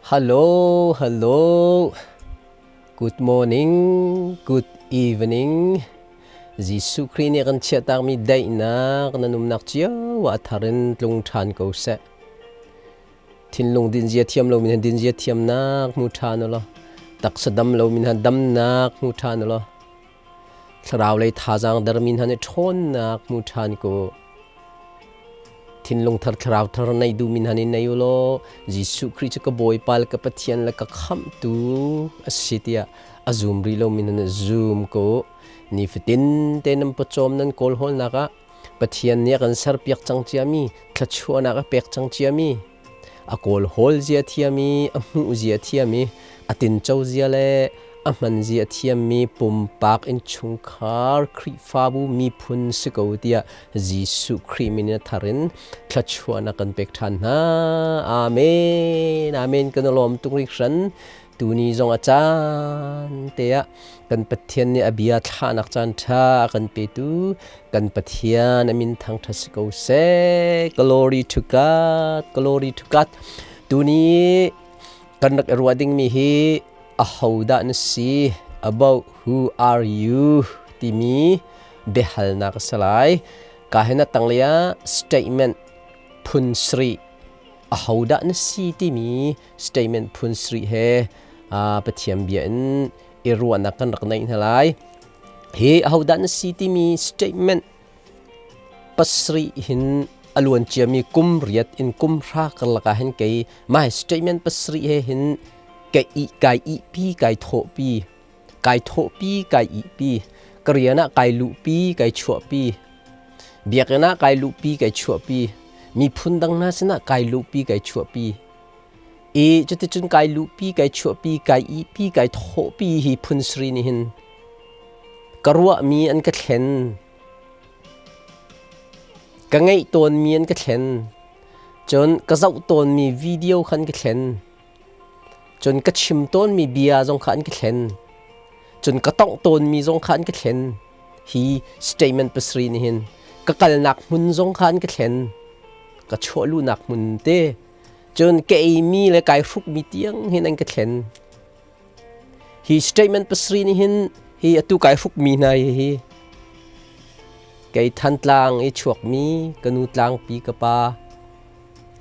Hello, hello. Good morning, good evening. Jesuh Khrih nih kan chiahtakmi daihnak nan umnak cio ah thar in tlung ṭhan ko seh. Thinlung dinzia thiam lomi hna dinzia thiamnak hmu ṭhan u law, taksa dam lomi hna damnak hmu ṭhan u law, Thlarau lei thazaang dermi hna nih ṭhawnnak hmu ṭhan ko. Thinlung thar thlarau thar nei duhmi hna nih nei u law Jesuh Khrih cu ka Bawipa le ka Pathian le ka Khamhtu a si tiah a zum rih lomi hna nih zum ko. Nifatin te nan pawcawm nan kawlhawlnak ah Pathian nih a kan serpiak cang ciami, thluachuahnak a pek cang ciami, a kawlhawl zia thiam i a hmuh zia thiam i a tinco zia le a hman zia thiammi pumpak innchungkhar Khrihfabu miphun si ko tiah Jesuh Khrih min in a thar in thluachuahnak kan pek ṭhan hna. Amen. Amen. Kan i lawm tuk hringhran. Tuni zong a caan te ah kan Pathian nih a bia thlahnak caan ṭha a kan petu kan Pathian a min thangṭhat si ko seh. Glory to God, glory to God. Tuni kan rak i ruah dingmi hi ahodah na si? About who are you? timi biahalnak a si lai. Ka hin a tanglei ah statement phun sarih ahodah na si timi statement phun sarih he Pathian bia in i ruahnak kan rak neih hna lai. Hi ahodah na si timi statement pasarih hin a luan ciami kum riat in kum hra karlak ah hin kei my statement pasarih he hin kai i kai ihpi kai thawhpi kai thawhpi kai ihpi ka rian ah kai luhpi kai chuahpi biakinn ah kai luhpi kai chuahpi miphun dang hna sinah kai luhpi kai chuahpi i cuticun kai luhpi kai chuahpi kai ihpi kai thawhpi hi phun sri nih hin ka ruahmi an ka thlen ka ngeih tawnmi an ka thlen cun ka zoh tawnmi video khan ka thlen Cun ka chim tawnmi bia zong kha an ka thlen. Cun ka tongh tawnmi zong kha an ka thlen. Hi statement pasarih nih hin ka kalnak hmun zong kha an ka thlen. Ka chuahluhnak hmun te. Cun ka eimi le kai hrukmi tiang hin an ka thlen. Hi statement pasarih nih hin hi atu kai hrukmi hna hi hi kei Thantlang i chuakmi ka nu tlangpi ka pa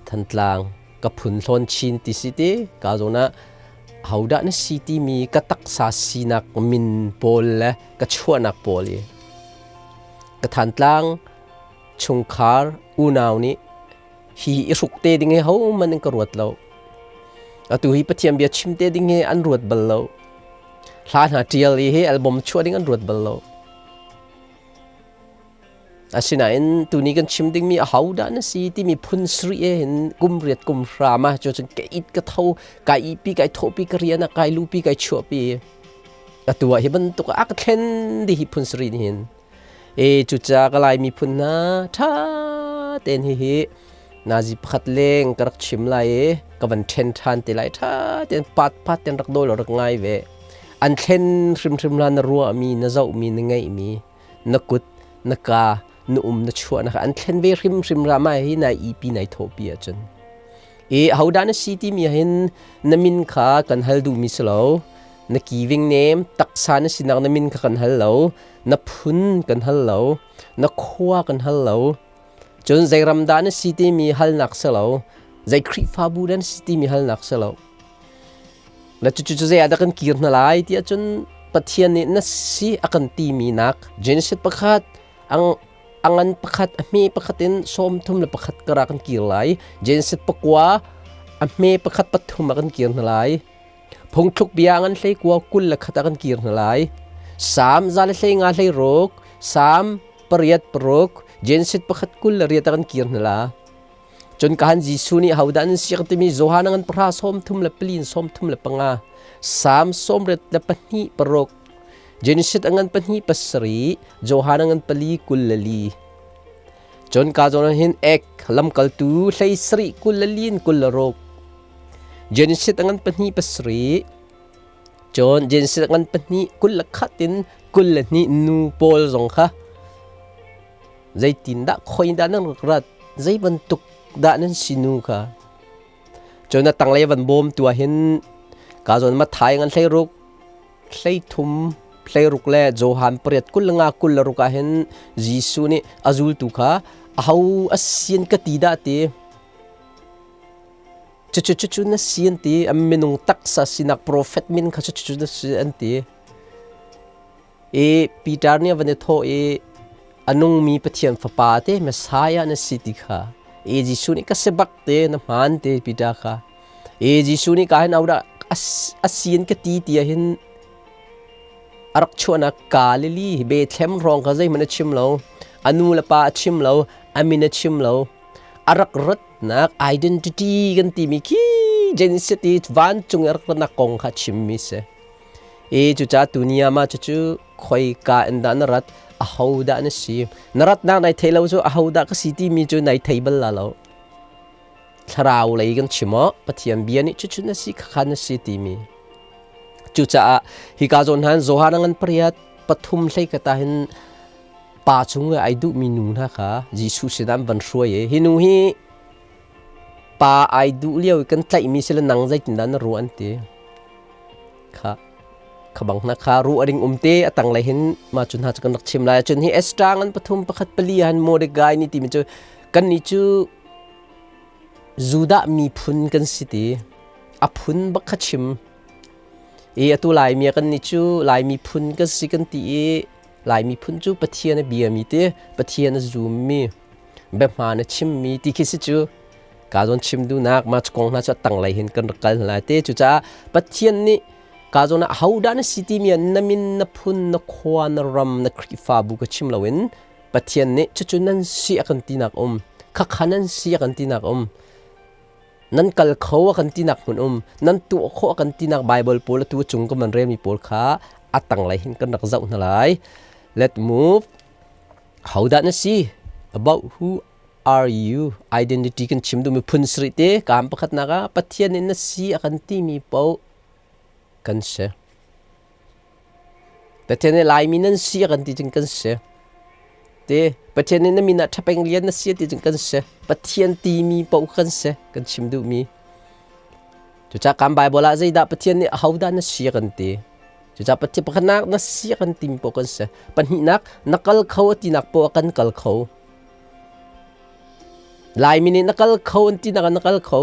Thantlang ka phun hlawn chin ti si ti ka zawn ah hodah na si timi ka taksa sinak min pawl le ka chuahnak pawl i ka Thantlang chungkhar unau nih hi i hruk te ding hi hohmanh in ka ruat lo. Atu hi Pathian bia chim te ding hi an ruat bal lo. Hla hna ṭial i hi album chuah ding an ruat bal lo. Asinain tuni kan chim dingmi ahodah na si timi phun sarih e hin kum riat kum hra ma cu cun ka it ka tho kai ipi kai thawhpi ka rian ah kai lupi kai chuahpi atu ah hi bantuk a ka thlen di hi phun sarih nih hin e cuca ka lai miphun hna tha ten hi hi nazi pakhat leng ka rak chim lai i ka van ṭhen ṭhan te lai ṭha ten pat pat ten rak dawi rak ngai ve an thlen hrimhrim la na ruahmi na zohmi na ngeihmi na kut na ka na um na chuah na an thlen ve hrimhrim ra ma hi nai ipi nai thawhpi ahcun i hodah na si timi hin na min kha kan hal duhmi si lo na giving name taksa na sinak na min kha kan hal lo na phun kan hal lo na khua kan hal lo cun zei ram dah na si timi halnak si lo zei Khrihfabu dah na si timi halnak si lo Na cucu cu zei ah dah kan kir hna lai ti ahcun Pathian nih na si a kan timi nak Genesis pakhat ang angan pakhat a hme pakhat in 31 kara kan kir lai Genesis pakua a hme pakhat pathum ah kan kir hna lai phungthluk bia ngan hlei kua 21 ah kan kir hna lai Salm 156 Salm 86 Genesis pakhat 28 ah kan kir hna la Cun kahan Jesuh nih hodah an si timi Johan ngan pahra 34 in 35 Salm 82 6 Genesis ngan pahnih pasarih Johan ngan pali 24 Cun ka zawn hin ek lamkaltu hlei sarih 24 in 26 Genesis ngan pahnih pasarih Cun Genesis ngan pahnih 21 in 22 nu pawl zong kha Zeitindah khoi dah nan rak rat? Zei bantuk dah nan si nu kha? Cun a tanglei van bawm tu ah hin ka zawn Matthai ngan 16 33 16 le Johan 8 25 26 ah hin Jesuh nih a zultu kha aho a sin ka ti dah ti cucu cucu na si an ti a minung taksa sinak profet min kha cucu na si an ti I Peter nih a van i thawh i a nungmi Pathian Fapa te Messiah na si ti kha e Jesuh nih ka si bak te na hmaan te Peter kha e Jesuh nih ka hin audah a si in ka ti ti hin a rak chuahnak Galilee Bethlehem hrawng kha zeihmanh a chim lo a nu le pa a chim lo a min a chim lo a rak ratnak identity kan timi khi Genesis ti vancung i a rak ratnak kong kha chimmi si. E cucaah tuni ah mah cucu khoika in dah na rat, ahodah na si? Na ratnak nai thei lo cu ahodah ka si timi cu nai thei bal la lo. Thlarau lei kan chim aw, Pathian bia nih cucu na si khakha na si timi. Cucaah hika zawn han Johan ngan pariat pathum hlei kata hin pa chung ai duhmi nu hna kha Jesuh sinah an van hruai i hi nu hi pa ai duh lio i kan tlaihmi si le nang zeitindah na ruah an ti. Kha kha bang hna kha ru a ring um te a tanglei hin ma cu hna cu kan rak chim lai cun hi Esther ngan pathum pakhat pali han Mordecai ni timi cu kan ni cu Judah miphun kan si ti a phun bak kha chim i atu Laimi kan ni cu Laimi phun kan si kan ti i Laimi phun cu Pathian a biami ti Pathian a zummi biahmaan a chimmi ti khi si cu ka zawn chim duhnak ma kong hna cu a tanglei hin kan rak kal hna lai te cucaah Pathian nih ka zawn ah hodah na si timi ah na min na phun na khua na ram na Khrihfabu ka chim loin Pathian nih cucu nan si a kan tinak um khakha nan si a kan tinak um nan kal kho a kan tinak hmun um nan tuah khawh a kan tinak Bible pawl atu cung ka man relmi pawl kha a tanglei hin kan rak zoh hna lai let move hodah na si about who are you identity kan chim duhmi phun sarih te kaam pakhatnak ah Pathian nih na si a kan timi paoh kan si. Pathian nih Laimi nan si a kan ti cun kan si. Te Pathian nih na min ah ṭhapeng lian na si a ti cun kan si. Pathian timi paoh kan si kan chim duhmi. Cucaah kan Bible ah zeidah Pathian nih ahodah na si a kan ti. Cucaah Pathian pakhatnak na si a kan timi paoh kan si. Pahnihnak na kal kho a tinak paoh ah kan kal kho. Laimi nih na kal kho an ti nak ah na kal kho.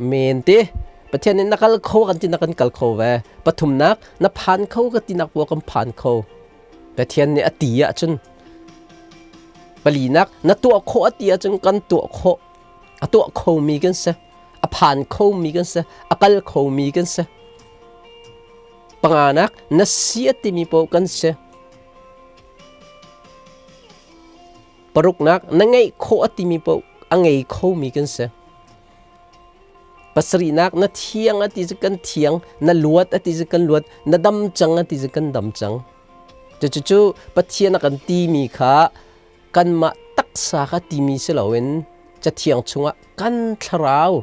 Men ti. Pathian nih na kal kho kan ti nak kan kal kho ve. Pathumnak na phan kho ka ti nak paoh kan phan kho. Pathian nih a ti ahcun palinak na tuah khawh a ti ahcun kan tuah khawh. A tuah khomi kan si. A phan khomi kan si. A kal khomi kan si. Panganak na si a timi paoh kan si. Paruknak na ngeih khawh a timi paoh a ngei khomi kan si. Pasarihnak na thiang a ti cu kan thiang, na luat a ti cu kan luat, na dam cang a ti cu kan dam cang. Cucu Pathian a kan timi kha kanmah taksa kha timi si loin Cathiang chungah kan thlarau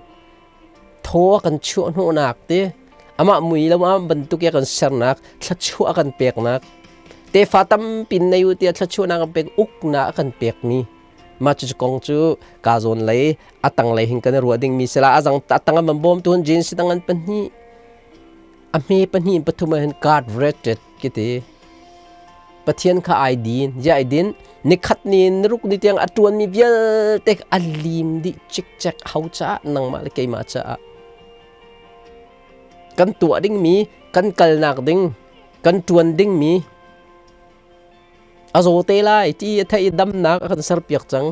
thaw a kan chuah hnawhnak te amah mui lo ah bantuk i kan sernak thluachuah a kan peknak tefa tampi nei u tiah thluachuahnak kan pek uknak a kan pekmi mah cu kong cu ka zawn lei a tang lei hin kan i ruah dingmi sila a zang a tang an bawm tu hun jeans dang an pahnih a hme pahnih pathum ah hin card rated kiti Pathian kha ai din ya ai din nikhat ni niruk ni tiang a tuanmi vialte a lim dih cikcek hau caah nangmah le keimah caah kan tuah dingmi kan kalnak ding kan tuan dingmi a zaw te lai ti a theih i damnak a kan serpiak cang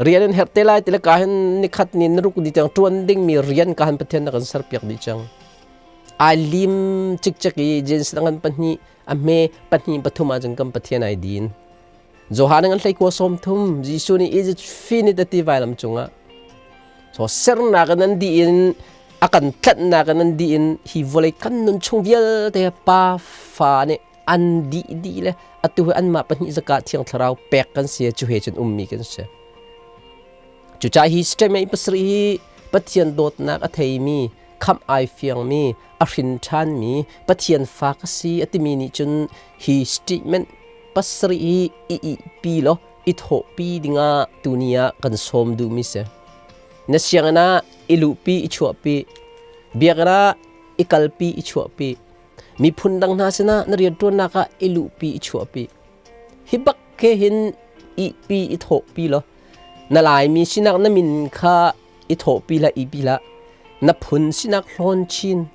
rian in herh te lai ti le ka hin nikhat ni niruk ni tiang tuan dingmi rian ka han Pathian na kan serpiak dih cang ai lim cikcek i jeans dang pahnih a hme pahnih pathum ah cun kan Pathian ai din Johan an hlei kua sawm thum Jesuh nih is it finit ati vailam cungah so sernak in an di in a kan tlanhnak in an di in hi vawlei kan nun chung vialte pa fa nih an dih dih le atu hi anmah pahnih zaka thiang thlarau pek kan si cu he cun ummi kan si cucaah hi statement pasarih hi Pathian dawtnak a theimi khamh ai fiangmi a hrin ṭhanmi Pathian fa ka si a timi nih cun hi statement pasarih hi i ihpi law i thawhpi dingah tuni ah kan sawm duhmi si. Na sianginn ah i luhpi i chuahpi, biakinn ah i kalpi i chuahpi, miphun dang hna sinah na rianṭuannak ah i luhpi i chuahpi. Hi bak he hin ihpi i thawhpi law na Laimi sinak na min kha i thawhpi hlah ihpi hlah. Na phun sinak hlawn chin,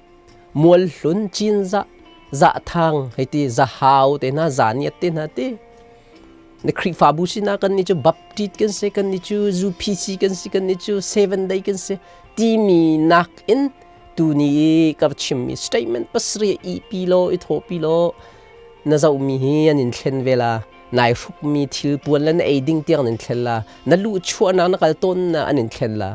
mual hlun cinzah, zahthang hei ti, zahau te hna, zaniat te hna ti. Na Khrihfabu sinah kan nih cu Baptist kan si, kan nih cu UPC kan si, kan nih cu Seven Day kan si timi nakin tuni i ka chimmi statement pasarih ihpi law i thawhpi law na zohmi hi an in thlen ve la. Nai hrukmi thil puan le na ei ding tiang an in thlen la. Na luhchuahnak na kal tawnnak an in thlen la.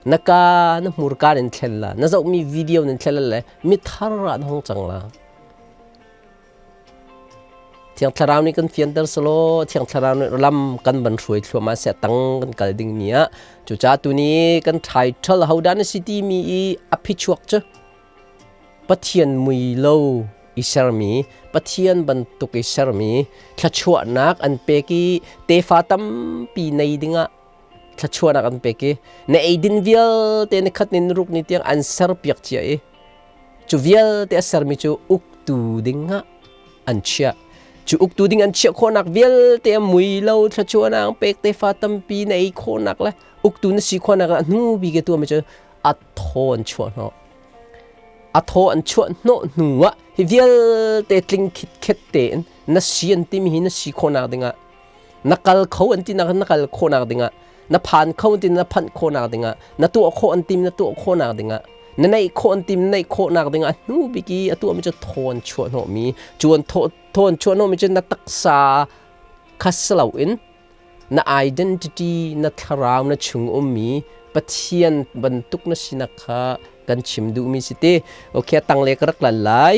Na ka na hmurka an in thlen la. Na zohmi video an in thlen la le mithar ah na hung cang la. Thiang Thlarau nih kan fianter selaw Thiang Thlarau nih lam kan van hruai thluahmah seh tang kan kal dingmi ah cucaah tuni kan title hodah na si timi i a phichuak cu Pathian mui lo i sermi Pathian bantuk i sermi thluachuahnak an pek i tefa tampi nei dingah thluachuahnak an pek i na eidin vialte ni khat ni ruk ni tiang an serpiak cia i Cu vialte a sermi cu uktu dingah an chiah. Cu uktu ding an chiah khawhnak vialte a mui lo thluachuahnak pek tefa tampi na ei khawhnak le uktu na si khawhnak ah hnu bik i tuahmi cu a thaw an chuah hnawh. A thaw an chuah hnawh hnu ah hi vialte tling khitkhet tein na si an timi hi na si khawhnak dingah na kal kho an tinak na kal khawhnak dingah na phan kho an ti na phanh khawhnak dingah na tuah khawh an tim na tuah khawhnak dingah na neih khawh an tim na neih khawhnak dingah hnu bik i a tuahmi cu thawn chuah hnawhmi cu an thawn chuah hnawhmi cu na taksa kha si loin na identity na thlarau na chung ummi Pathian bantuk na sinak kha kan chim duhmi si ti okay tangle ka rak lan lai.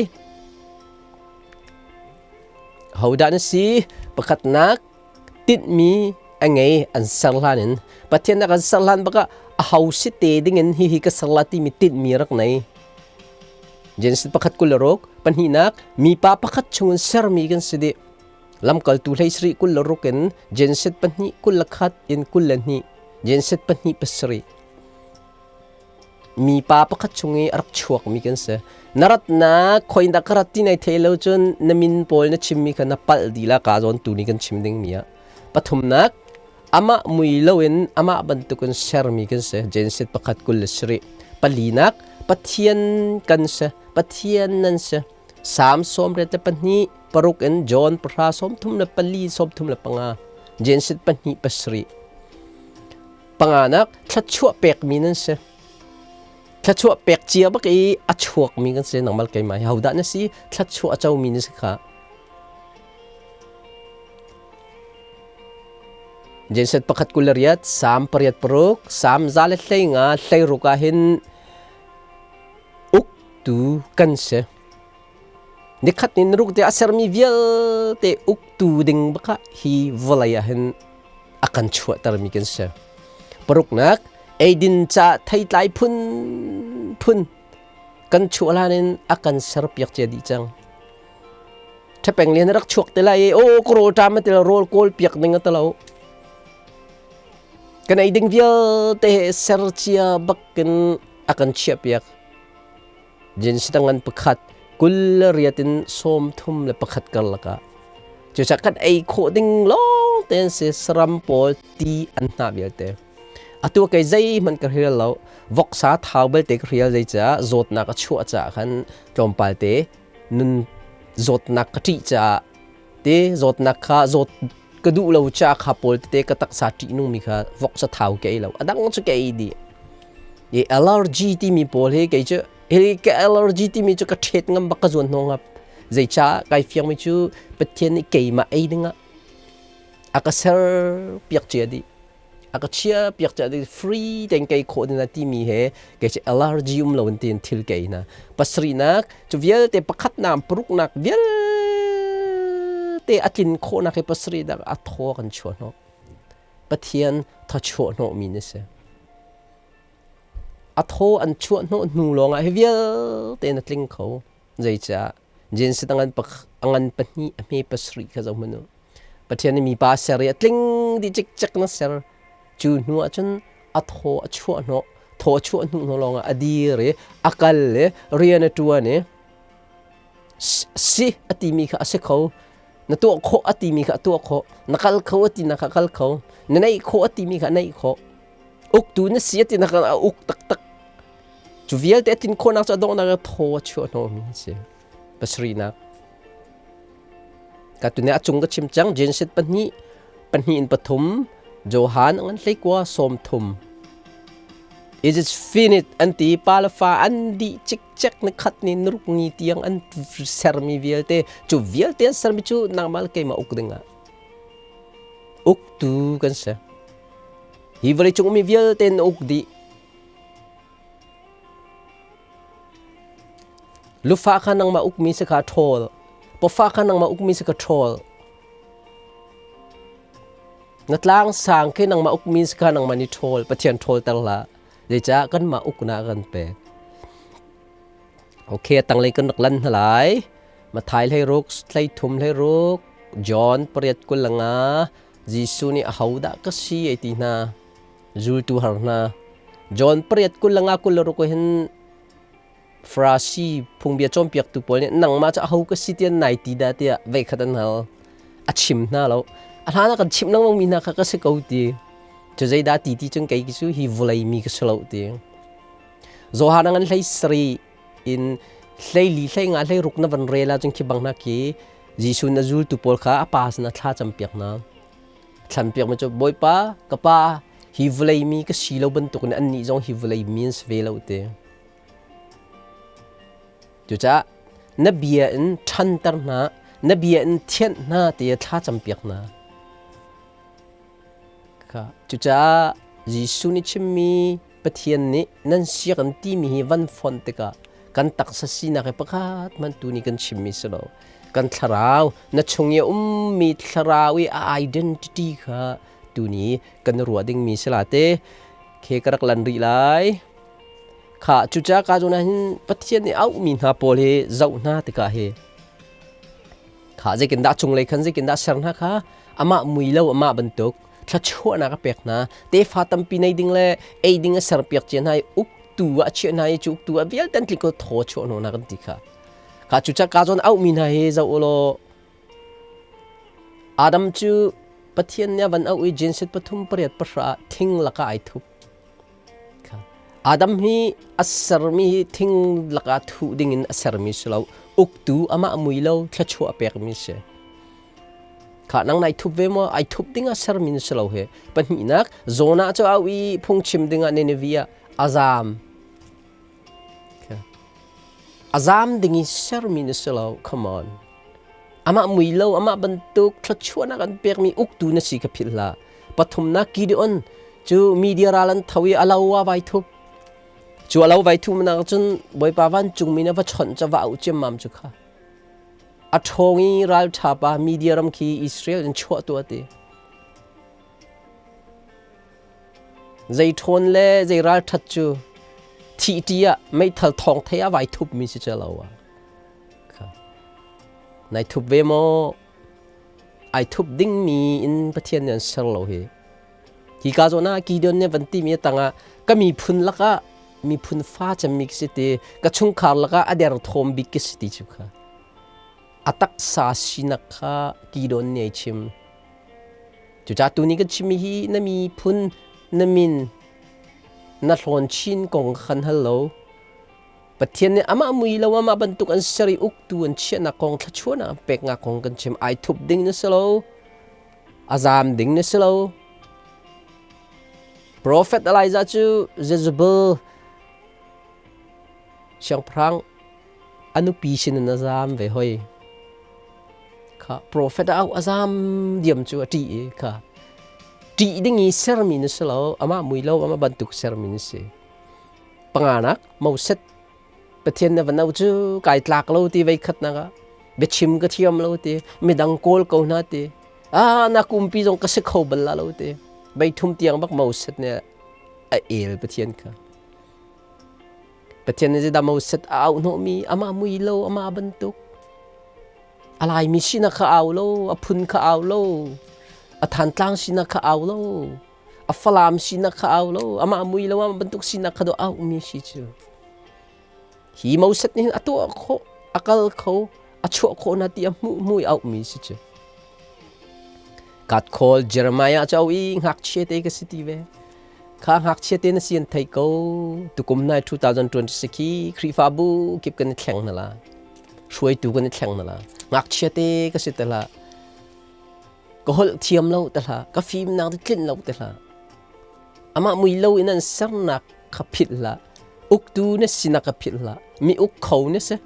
Hodah na si? Pakhatnak, tinhmi a ngei an ser hlan in. Pathian a kan ser hlan bakah aho si te dingin hihi ka ser la timi tinhmi rak nei. Genesis pakhat 26, pahnihnak, mipa pakhat chungin sermi kan si dih. Lamkaltu hlei sarih 26 in Genesis pahnih 21 in 22, Genesis pahnih pasarih. Mipa pakhat chung i a rak chuakmi kan si. Na ratnak khoin dah ka rat ti nai thei lo cun na min pawl na chimmi kha na palh dih la ka zawn tu nih kan chim dingmi ah. Pathumnak, amah mui loin amah bantukin sermi kan si. Genesis pakhat 27. Palinak, Pathian kan si. Pathian nan si. Salm 82 paruk in John pahra 34 35. Genesis pahnih pasarih. Panganak, thluachuah pekmi nan si. Thluachuah pek cia bak i a chuakmi kan si. Nangmal keimah hi hodah na si? Thluachuah a comi na si kha. Genset pakhat 28, Salm pariat paruk, Salm za le hlei nga hlei ruk ah hin uktu kan si. Nikhat ni ruk te a sermi vialte uktu ding baka hi vawlei ah hin a kan chuahtermi kan si. Paruknak, eidin ca theitlai phun phun kan chuah hlan in a kan serpiak cia dih cang. Ṭhepeng lian rak chuak te lai i aw ka rawl ṭam a ti lo rawl kawl piak ding a ti lo. Kan ei ding vialte he ser cia bakin a kan chiah piak. Jinsi tangan pakhat 28 in 31 karlak ah cucaah kan ei khawh ding lawng te an si. Saram pawl ti an hnah vialte atu kei zeihmanh ka hrial lo. Voksa thau belte ka hrial, zeicah zawtnak a chuah caah khan tlawmpal te nun zawtnak ka ṭih caah te zawtnak kha zawt ka duh lo ca kha pawl tete ka taksa ṭihnungmi kha voksa thau ka ei lo, a dang cu ka ei dih. I allergy timi pawl hi kei cu hi ka allergy timi cu ka ṭhet ngam bak, ka zuan hnawh ngap. Zeicah kai fiangmi cu Pathian nih keimah ei dingah a ka ser piak cia dih, a ka chia piak cia dih, free tein kei khawh ding timi he kei cu allergy um lo in tiin thil ka ei hna. Pasarihnak, cu vialte pakhatnak paruknak vialte a tlin khawhnak hi pasarihnak a thaw kan chuah hnawh, Pathian thawchuah hnawhmi na si. A thaw an chuah hnawh hnu lawngah hi vialte na tling kho. Zeicah Genesis a ngan a ngan pahnih a hme pasarih kha zoh hmanh u. Pathian nih mipa ser i a tling dih cikcek na ser. Cu hnu ah cun A thaw a chuah hnawh, thaw a chuah hnu hnu lawngah a dir i a kal i rian a ṭuan i si a timi kha a si kho. Na tuah khawh a timi kha a tuah khawh. Na kal kho a tinak kha a kal kho. Na neih khawh a timi kha a neih khawh. Uktu na si a tinak kha a uk taktak. Cu vialte a tin khawhnak cu a donghnak ah thaw a chuah hnawhmi a si. Pasarihnak. Ka tuni a cung ka chim cang Genesis pahnih pahnih in pathum Johan ngan hleikua sawm thum. It is finished an ti pa le fa an dih cikcek ni khat ni nuruk ni tiang an sermi vialte cu vialte an sermi cu nangmah le keimah uk ding ah uktu kan si. Hi vawlei cung mi vialte na uk dih. Lufa kha nangmah ukmi si kha ṭhawl. Pawfa kha nangmah ukmi si kha ṭhawl. Na tlang sang khi nangmah ukmi si kha nangmah nih ṭhawl. Pathian ṭhawlter hlah. Zeicah kanmah uknak kan pek. Okay, a tanglei kan rak lan hna lai. Mathai hlei ruk, hlei thum hlei ruk, John pariat 25, Jesuh nih ahodah ka si ei ti hna. Zultu har hna. John pariat 25 26 hin Farasi phungbia cawnpiaktu pawl nih nangmah cu aho ka si tiah nai ti dah tiah veikhat an hal. A chim hna lo. A hlan ah kan chimh lengmang mi hna kha ka si ko ti. Cu zeidah ti ti cun kei cu hi vawlei mi ka si lo ti. Johan ngan hlei sarih in hlei li hlei nga hlei ruk na van rel ahcun khi bang hna khi Jesuh na zultu pawl kha a pa sinah thla campiak hna. Thlanpiak mi cu Bawipa ka pa hi vawlei mi ka si lo bantukin annih zong hi vawlei mi an si ve lo ti. Cucaah na bia in ṭhanter hna, na bia in thianh hna tiah thla campiak hna. Cucaah Jesuh nih chimmi Pathian nih nan siak an timi hi van fonh tikah kan taksa sinak hi pakhat hmanh tu nih kan chimmi si lo. Kan thlarau, na chung i a ummi thlarau i a identity kha tuni kan ruah dingmi si la te. Khe ka rak lan rih lai. Kha cucaah ka zawn ah hin Pathian nih auhmi hna pawl hi zoh hna tikah hi kha zeitindah cunglei khan zeitindah ser hna kha amah mui lo amah bantuk thluachuahnak a pek hna tefa tampi nei ding le ei ding a serpiak cia hna i uktu ah a chiah hna i cu uktu ah vialte an tling ko thaw chuah hna kan ti kha kha cucaah ka zawn auhmi hna hi zoh u law Adam cu Pathian nih a van auh i Genesis pathum pariat pahra ah thing lakah ai thup Adam hi a sermi hi thing lakah thuh dingin a sermi si lo. Uktu amah mui lo thluachuah a pekmi si. Kha nang nai thup ve maw? Ai thup ding ah sermi na si lo he. Pahnihnak, Jonah cu au i phungchim dingah Nineveh ah a zaam. A zaam ding i sermi na si lo. Come on. Amah mui lo, amah bantuk thluachuahnak an pekmi uktu na si kha philh hlah. Pathumnak Gideon cu media ral an tho i a lo ah vai thup. Cu a lo vai thumnak cun Bawipa vancungmi nih a va chawnh ca va auh ciammam cu kha. A ṭhawng i ralṭha pa media ram khi Israel in chuah tuah ti. Zei ṭhawn le zei ralṭhat cu thih ṭi ah meithal thawng thei ah vai thupmi si cu lo ah. Nai thup ve maw? Ai thup dingmi in Pathian nih an ser lo hi. Hi ka zawn ah Gideon nih van timi tangah ka miphun lakah miphun fa cemmi ka si ti, ka chungkhar lakah a derthawm bik ka si ti cu kha. A taksa sinak kha Gideon nih ai chim. Cucaah tuni kan chimmi hi na miphun, na min, na hlawn chin kong kha kan hal lo. Pathian nih amah mui lo amah bantuk an ser i uktu an chiahnak kong thluachuahnak an peknak kong kan chim. Ai thup ding na si lo. A zaam ding na si lo. Prophet Elijah cu Jezebel siangpahrang a nupi sin in a zaam ve hoi. Kha prophet a auh a zaam diam cu a ṭih i kha ṭih ding i sermi na si lo. Amah mui lo amah bantuk sermi na si. Panganak Moses Pathian na va no cu kai tlak lo ti vei khatnak ah biachim ka thiam lo ti midang kawl ko hna ti ah na kumpi zong ka si kho bal la lo ti vei thum tiang bak Moses nih a el Pathian kha Pathian nih zeidah Moses a auh hnawhmi amah mui lo amah bantuk a laimi sinak kha au lo a phun kha au lo a thantlang sinak kha au lo. A Falam sinak kha au lo, amah mui lo, amah bantuk sinak kha do au mi si cu. Hi Moses nih hin a tuah khawh, a kal kho, a chuah khawh na ti a hmuh hmu i auh mi si cu. God call Jeremiah cu au i ngakchia te ka si ti ve. Kha ngakchia te na si an thei ko. Tukum nai 2026 hi Khrihfabu kip kan i thleng na la. Hruaitu kan i thleng na la. Ngakchia te ka si te la. Ka holh thiam lo te hlah. Ka fimnak te tlinh lo te hlah. Amah mui lo in an sernak kha philh hlah. Uktu na sinak kha philh hlah. Mi uk kho na si.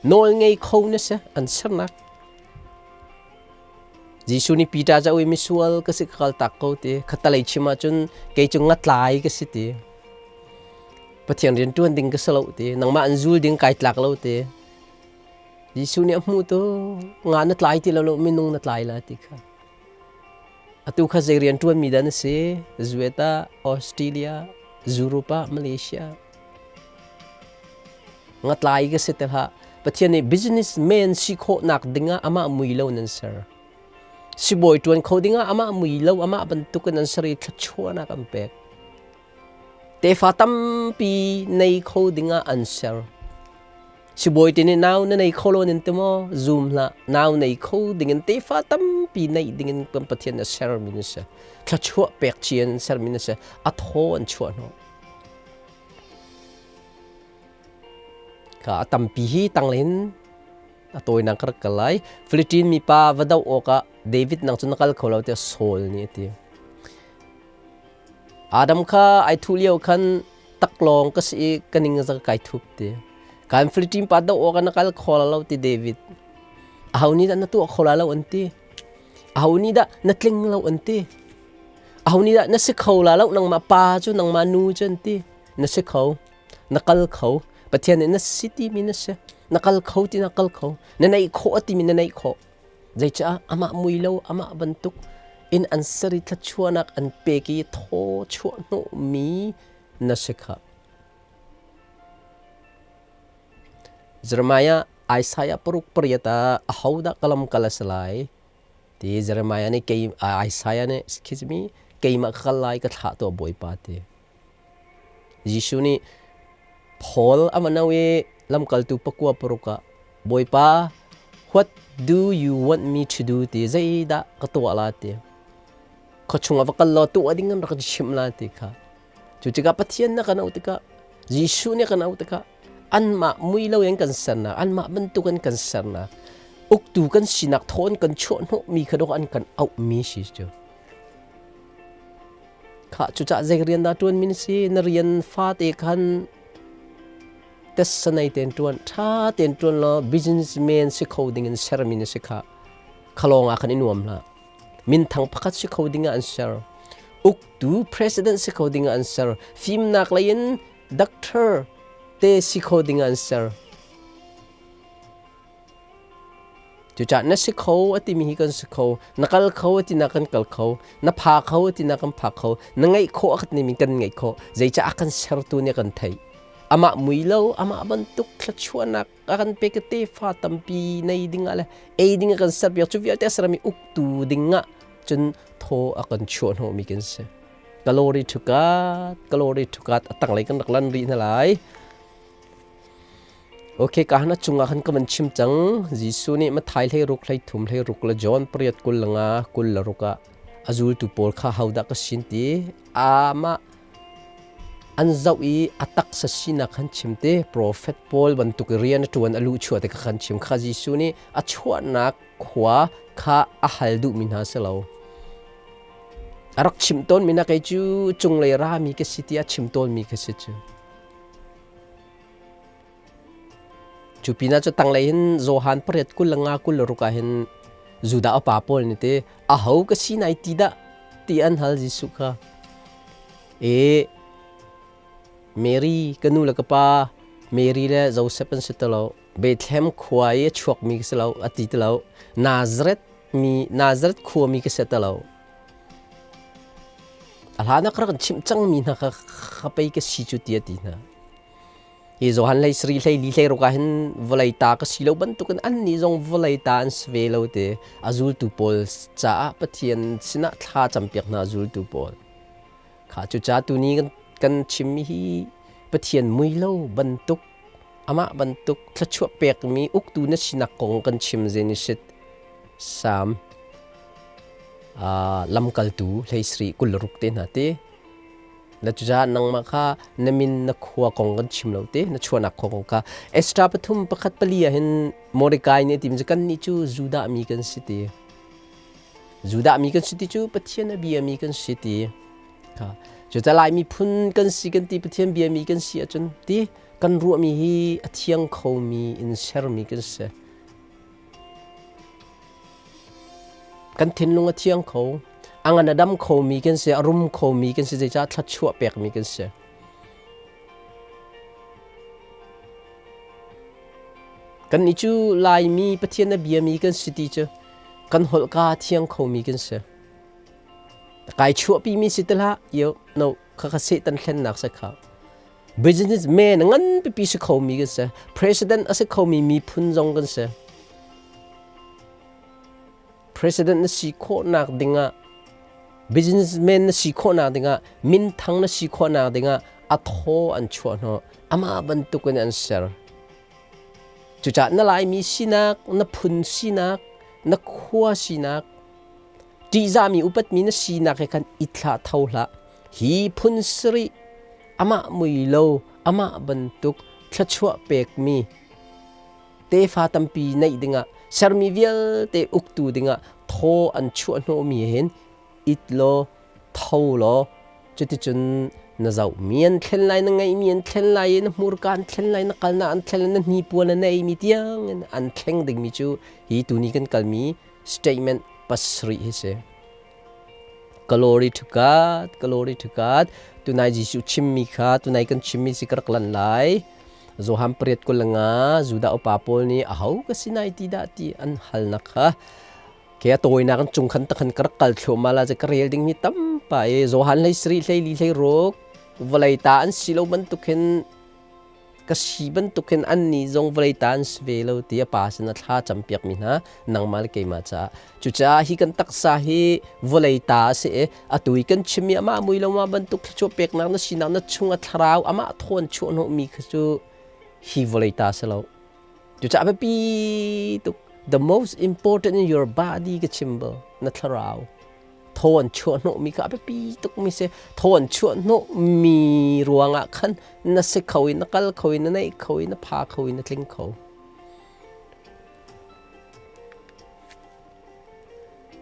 Nawl ngei kho na si an sernak. Jesuh nih Peter cu a ui misual ka si ka kal tak ko ti. Khattalei chim ahcun kei cu ngatlai ka si ti. Pathian rian ṭuan ding ka si lo ti. Nangmah an zul ding kai tlak lo ti. Jesuh nih a hmuh tu nga na tlai ti lo lo minung na tlai la ti kha. Atu kha zei rian ṭuan mi dah na si? Zueta, Australia, Europe ah, Malaysia. Ngatlai ka si te hlah. Pathian nih businessman si khawhnak dingah amah mui lo nan ser. Sibawi ṭuan kho dingah amah mui lo amah bantuk in an ser i thluachuahnak an pek. Tefa tampi nei kho dingah an ser. Sibawi te nih nau na nei kho lo nan ti maw? Zum hlah. Nau nei kho dingin tefa tampi neih dingin kan Pathian a sermi na si. Thluachuah pek ci an sermi na si. A thaw an chuah hnawh. Ka a tampi hi tanglin a tawinak ka rak kal lai. Philippine mipa va doh awkah David nang cu na kal kho lo tiah Saul nih a ti. Adam kha ai thuh lio khan taklawng ka si i ka ning za kai thup ti. Kan Philippine pa doh awk ah na kal kho la lo ti David. Aho nih dah na tuah kho la lo an ti. Aho nih dah na tling lo an ti. Aho nih dah na si kho la lo nangmah pa cu nangmah nu cu an ti. Na si kho. Na kal kho. Pathian nih na si timi na si. Na kal kho ti na kal kho. Na neih khawh a timi na neih khawh. Zeicah amah mui lo amah bantuk in an ser i thluachuahnak an pek i thaw chuah hnawhmi na si kha. Jeremiah Isaiah paruk pariat ah ahodah ka lamkal a si lai ti Jeremiah nih kei Isaiah nih khizmi keimah ka kal lai ka thlah tuah Bawipa ti. Jesuh nih Paul a van auh i lamkaltu pakua paruk ah Bawipa, what do you want me to do ti zeidah ka tuah la ti. Khuachung ah va kal law tuah ding an rak chimh la ti kha. Cu tikah Pathian na kan auh tikah Jesuh nih kan auh tikah anmah mui lo in kan sernak, anmah bantuk in kan sernak, uktu kan sinak thawn kan chuah hnawhmi kha dawh an kan auhmi si cu. Khah cucah zei rian dah ṭuan mi na si? Na rian fate khan test-sanei tein ṭuan, ṭha tein ṭuan law businessman si kho ding in sermi na si khah. Khalawng ah khan i nuam hlah. Minthang pakhat si kho ding ah an ser. Uktu president si kho ding ah an ser. Fimnak lei in doctor te si kho ding ah an ser. Cucaah na si kho a timi hi kan si kho, na kal kho a ti na kan kal kho, na pha kho a ti na kan pha kho, na ngeih khawh a kan timi kan ngeih khawh. Zeicah a kan sertu nih a kan theih. Amah mui lo, amah bantuk thluachuahnak a kan pek i tefa tampi nei ding ah le ei ding a kan serpiak cu vialte a sermi uktu ding ah cun thaw a kan chuah hnawhmi kan si. Glory to God, glory to God. A tanglei kan rak lan rih hna lai. Ok, ka hna cungah khan ka van chim cang. Jesuh nih Matthai hlei ruk, hlei thum, hlei ruk le John pariat 25, 26 ah a zultu pawl kha hodah ka sin ti amah an zoh i a taksa sinak khan chim te profet pawl bantuk i rian a ṭuan a luh chuah te kha khan chim kha Jesuh nih a chuahnak khua kha a hal duhmi hna si lo. A rak chim tawnmi na kei cu cunglei rami ka si ti a chim tawnmi ka si cu. Cu pinah cu tanglei hin Johan pariat 25 26 ah hin Judah upa pawl nih ti aho ka si nai ti dah ti an hal Jesuh kha. E Mary ka nu le ka pa Mary le Joseph an si ti lo Bethlehem khua i a chuakmi ka si lo a ti ti lo Nazareth mi Nazareth khuami ka si ti lo A hlan ah ka rak in chimh cangmi hna kha ka pei ka si cu ti a ti hna. Hi Johan hlei sri hlei li hlei ruk ah hin vawlei ta ka si lo bantukin annih zong vawlei ta an si ve lo te a zultu pawl caah Pathian sinah thla campiak hna zultu pawl. Kha cucaah tuni kan kan chimmi hi Pathian mui lo bantuk amah bantuk thluachuah pekmi uktu na sinak kong kan chim Genesis Salm lamkaltu hlei sri 26 te hna te na cucaah nangmah kha na min na khua kong kan chim lo te na chuahnak khua kong kha Esther pathum pakhat pali ah hin Mordecai nih a ti mi kan nih cu Judah mi kan si ti Judah mi kan si ti cu Pathian a bia mi kan si ti kha cucaah Lai miphun kan si kan ti Pathian bia mi kan si ahcun ti kan ruahmi hi a thiang khomi in sermi kan si Kan thinlung a thiang kho. A ngan a dam khomi kan si, a rum khomi kan si, zeicah thluachuah pekmi kan si. Kannih cu Laimi Pathian a biami kan si ti cu kan holhka a thiang khomi kan si. Kai chuahpimi si ti hlah, yo, no, khakha Satan thlennak si kha. Businessman ngan pipi si khomi kan si. President a si khomi miphun zong kan si. President na si khawhnak dingah businessman na si khawhnak dingah minthang na si khawhnak dingah a thaw an chuah hnawh amah bantukin an ser. Cucaah na Laimi sinak, na phun sinak, na khua sinak, ṭihzahmi upatmi na sinak he khan i thlah tho hlah. Hi phun sarih amah mui lo amah bantuk thluachuah pekmi tefa tampi neih dingah sermi vialte uktu dingah thaw an chuah hnawhmi hin it law tho law cuticun na zohmi an thlen lai na ngeihmi an thlen lai i na hmurka an thlen lai na kalnak an thlen lai na hnipuan na neimi tiangin an thleng dingmi cu hi tuni kan kalmi statement pasarih hi si. Glory to God, glory to God. Tunai Jesuh chimmi kha tunai kan chimmi si ka rak lan lai. Johan pariat kul nga Judah upa pawl nih aho ka si nai ti dah ti an halnak kha ke a tawinak an cung khan takhan ka rak kal thluahmah la ka rel ding mi tampa e Johan hlei sri hlei li hlei ruk vawlei ta an si lo bantuk hin Ka si bantukin annih zong vawlei ta an si ve lo ti a pa sin a thla campiakmi hna nangmah le keimah caah. Cucaah hi kan taksa hi vawlei ta a si i atu i kan chimmi amah mui lo ma bantuk thluachuah peknak na sinak na chung a thlarau amah thawn chuahhnawhmi kha cu hi vawlei ta si lo. Cucaah biapi tuk the most important in your body ka chim bal na thlarau. Thaw an chuahhnawhmi kha a biapi tukmi si. Thaw an chuahhnawhmi ruangah khan na si kho i na kal kho i na neih kho i na pha kho i na tling kho.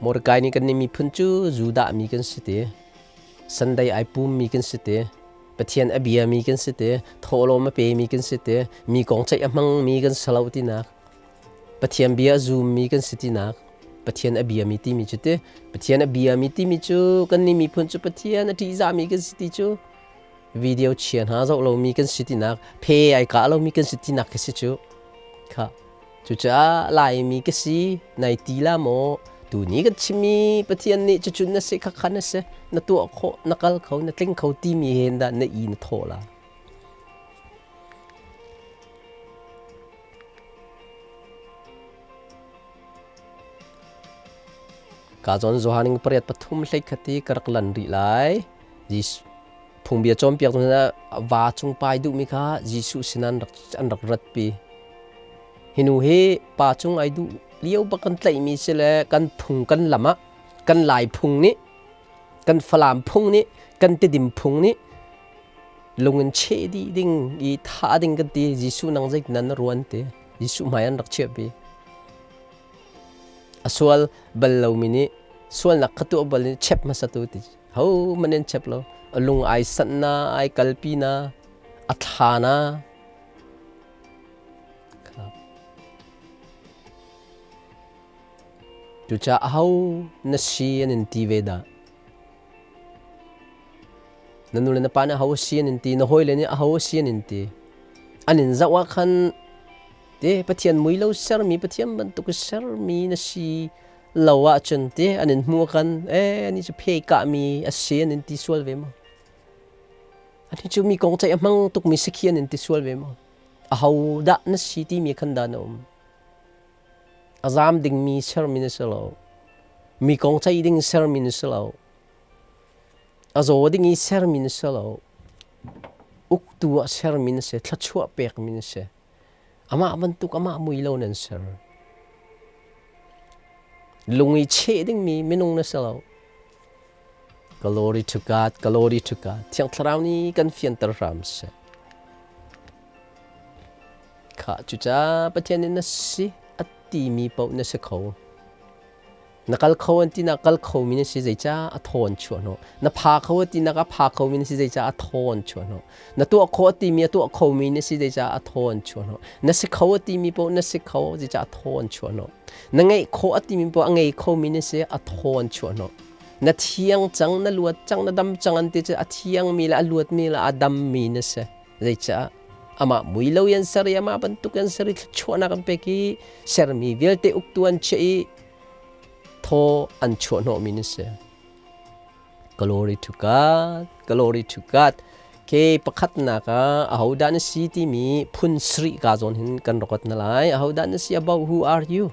Mordecai nih kan nih miphun cu Judah mi kan si ti. Sunday ai pummi kan si ti. Pathian a biami kan si ti. Thawhlawm a pemi kan si ti. Mi kong ceih a hmangmi kan si lo tinak. Pathian bia a zummi kan si tinak Pathian a biami timi cu ti Pathian a biami timi cu kannih miphun cu Pathian a ṭihzahmi kan si ti cu video chia hna zoh lomi kan si tinak phe ai kah lomi kan si tinak ka si cu kha cucaah Laimi ka si nai ti la maw tuni kan chimmi Pathian nih cucun na si khakha na si na tuah khawh na kal kho na tling kho timi hen dah na i na thawh la Ka zawn Johan ing pariat pathum hlei khat i ka rak lan rih lai. Jesuh phungbia cawnpiak tu hna va cung pai duhmi kha Jesuh sin an rak an rak ratpi. Hi nu hi pa cung ai duh lio bak kan tlaihmi si le kan phung kan lam ah kan Lai phung nih kan Falam phung nih kan Tidim phung nih lung in cheh dih ding i thah ding kan ti Jesuh nang zeitin na ruan ti Jesuh hmai an rak chiahpi a sual bal lomi nih sualnak kha tuah bal in chep hmasa tu ti ho man in chep lo a lung ai sanh na ai kalpi na a thla na Cucaah aho na si an in ti ve dah? Na nu le na pa nih aho a si an in ti, na hawile nih aho a si an in ti. An in zoh ah khan te Pathian mui lo sermi Pathian bantuk i sermi na si lo ahcun te an in hmuh ah khan eh ani cu phe kahmi a si an in ti sual ve maw? Ani cu mi kong ceih a hmang tukmi sakhi an in ti sual ve maw? Aho dah na si timi khan dah na um? A zaam dingmi sermi na si lo. Mi kong ceih ding sermi na si lo. A zaw ding i sermi na si lo. Uktu ah sermi na si, thluachuah pekmi na si. Amah bantuk amah mui lo nan ser. Lung i cheh dingmi minung na si lo. Glory to God, glory to God. Thiang Thlarau nih kan fianter hram seh. Kha cuca Pathian nih na si a timi paoh na si kho. Na kal kho an ti na kal kho mi na si zeicah a thawn chuah hnawh. Na pha kho a ti nak a pha kho mi na si zeicah a thawn chuah hnawh. Na tuah kho a timi a tuah kho mi na si zeicah a thawn chuah hnawh. Na si kho a timi paoh na si kho zeicah a thawn chuah hnawh. Na ngeih khawh a timi paoh a ngei kho mi na si a thawn chuah hnawh. Na thiang cang, na luat cang, na dam cang an ti cu a thiang mi le a luat mi le a dam mi na si. Zeicah amah mui lo in ser i amah bantuk in ser i thluachuahnak an pek i sermi vialte uktu an chiah i thaw an chuah hnawhmi na si. Glory to God, glory to God. Ke pakhatnak ah ahodah na si timi phun sarih ka zawn hin kan rakot na lai. Ahodah na si about who are you?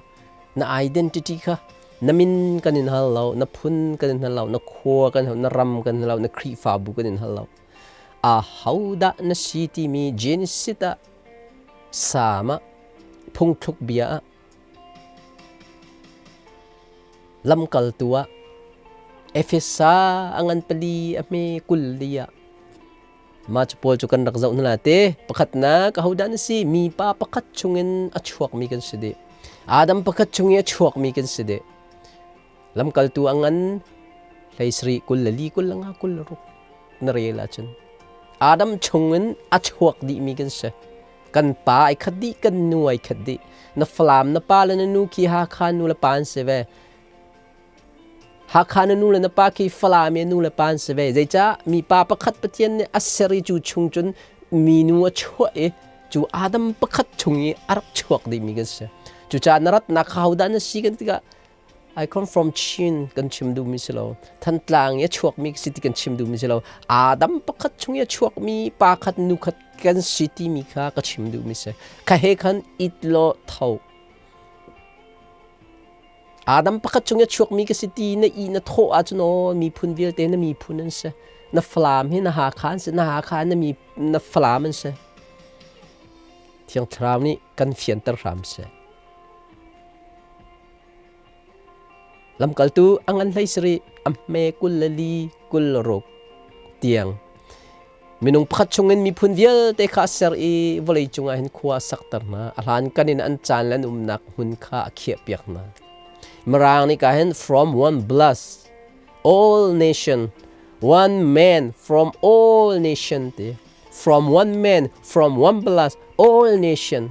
Na identity kha na min kan in hal lo, na phun kan in hal lo, na khua kan hal, na ram kan hal lo, na Khrihfabu kan in hal lo. Ahodah na si timi Genesis ah Salm ah phungthluk bia ah lamkaltu ah Efesa a ngan pali a hme 24 ah mah cu pawl cu kan rak zoh hna la te. Pakhatnak, ahodah na si? Mipa pakhat chungin a chuakmi kan si dih. Adam pakhat chung i a chuakmi kan si dih. Lamkaltu a ngan 17 24 25 26 na rel ahcun Adam chungin a chuak dihmi kan si. Kan pa ai khat dih, kan nu ai khat dih. Na Falam na pa le na nu khi Hakha nu le pa an si ve. Hakha na nu le na pa khi Falam i nu le pa an si ve. Zeicah mipa pakhat Pathian nih a ser i cu chung cun minu a chuah i cu Adam pakhat chung i a rak chuak dihmi kan si. Cucaah na ratnak kha hodah na si kan tikah I come from Chin kan chim duhmi si lo. Thantlang i a chuakmi si ti kan chim duhmi si lo. Adam pakhat chung i a chuakmi pa khat nu khat kan si timi kha ka chim duhmi si. Kha he khan it law tho. Adam pakhat chung i a chuakmi ka si ti na i na thawh ahcun aw miphun vialte na miphun an si. Na Falam hi na Hakha an si, na Hakha na mi na Falam an si. Thiang Thlarau nih kan fianter hram seh. Lamkaltu a ngan 17 a hme 24 26 tiang minung pakhat chungin miphun vialte kha a ser i vawlei cungah hin khua a sakter hna. A hlankan in an caan le an umnak hmun kha a khiahpiak hna. Mirang nih ka hin from one blood all nation, one man from all nation ti, from one man from one blood all nation.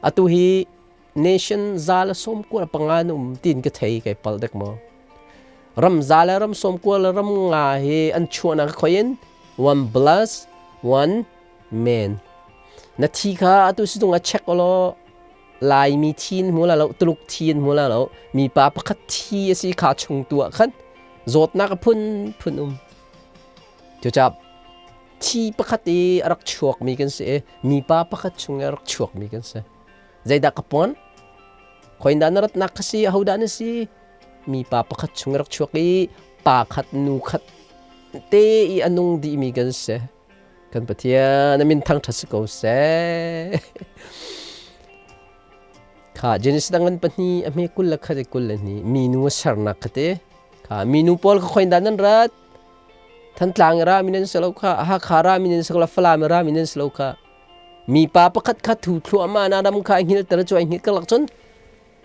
Atu hi nation 195 na um tiin ka thei, kai pal dek maw? Ram za le ram 90 le ram nga hi an chuahnak khoi in one plus one man. Na thi kha atu situng a check olo Laimi thi in hmu la lo, Tuluk thi in hmu la lo, mipa pakhat thi a si kha chung tu ah khan zawtnak a phun phun um. Cucap thi pakhat i a rak chuakmi kan si i mipa pakhat chung i a rak chuakmi kan si. Zeidah ka puan? Khoindah na ratnak ka si? Ahodah na si? Mipa pakhat chung rak chuak i pa khat nu khat te i a nung dihmi kan si. Kan Pathian a min thangṭhat si ko seh. Kha Genesis dang an pahnih a hme 21 i 22 minu a sernak kha te. Kha minu pawl kha khoindah nan rat? Thantlang ra mi nan si lo kha, Hakha ra mi nan si lo, Falam ra mi nan si lo kha. Mipa pakhat kha thu thluahmah na ram kha a hngilter cu ai hngilh karlak cun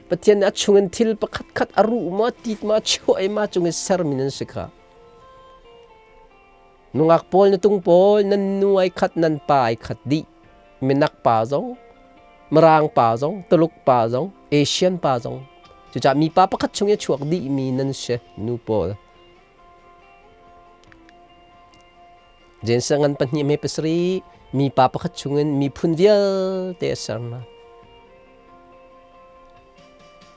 Pathian nih a chungin thil pakhat khat a ruh maw tit maw chuah i ma cung i sermi nan si kha. Nungak pawl na tung pawl nan nu ai khat nan pa ai khat dih. Minak pa zong, Mirang pa zong, Tuluk pa zong, Asian pa zong. Cucaah mipa pakhat chung i a chuak dihmi nan si nu pawl. Jensen ngan pahnih me pasarih mipa pakhat chungin miphun vialte a ser hna.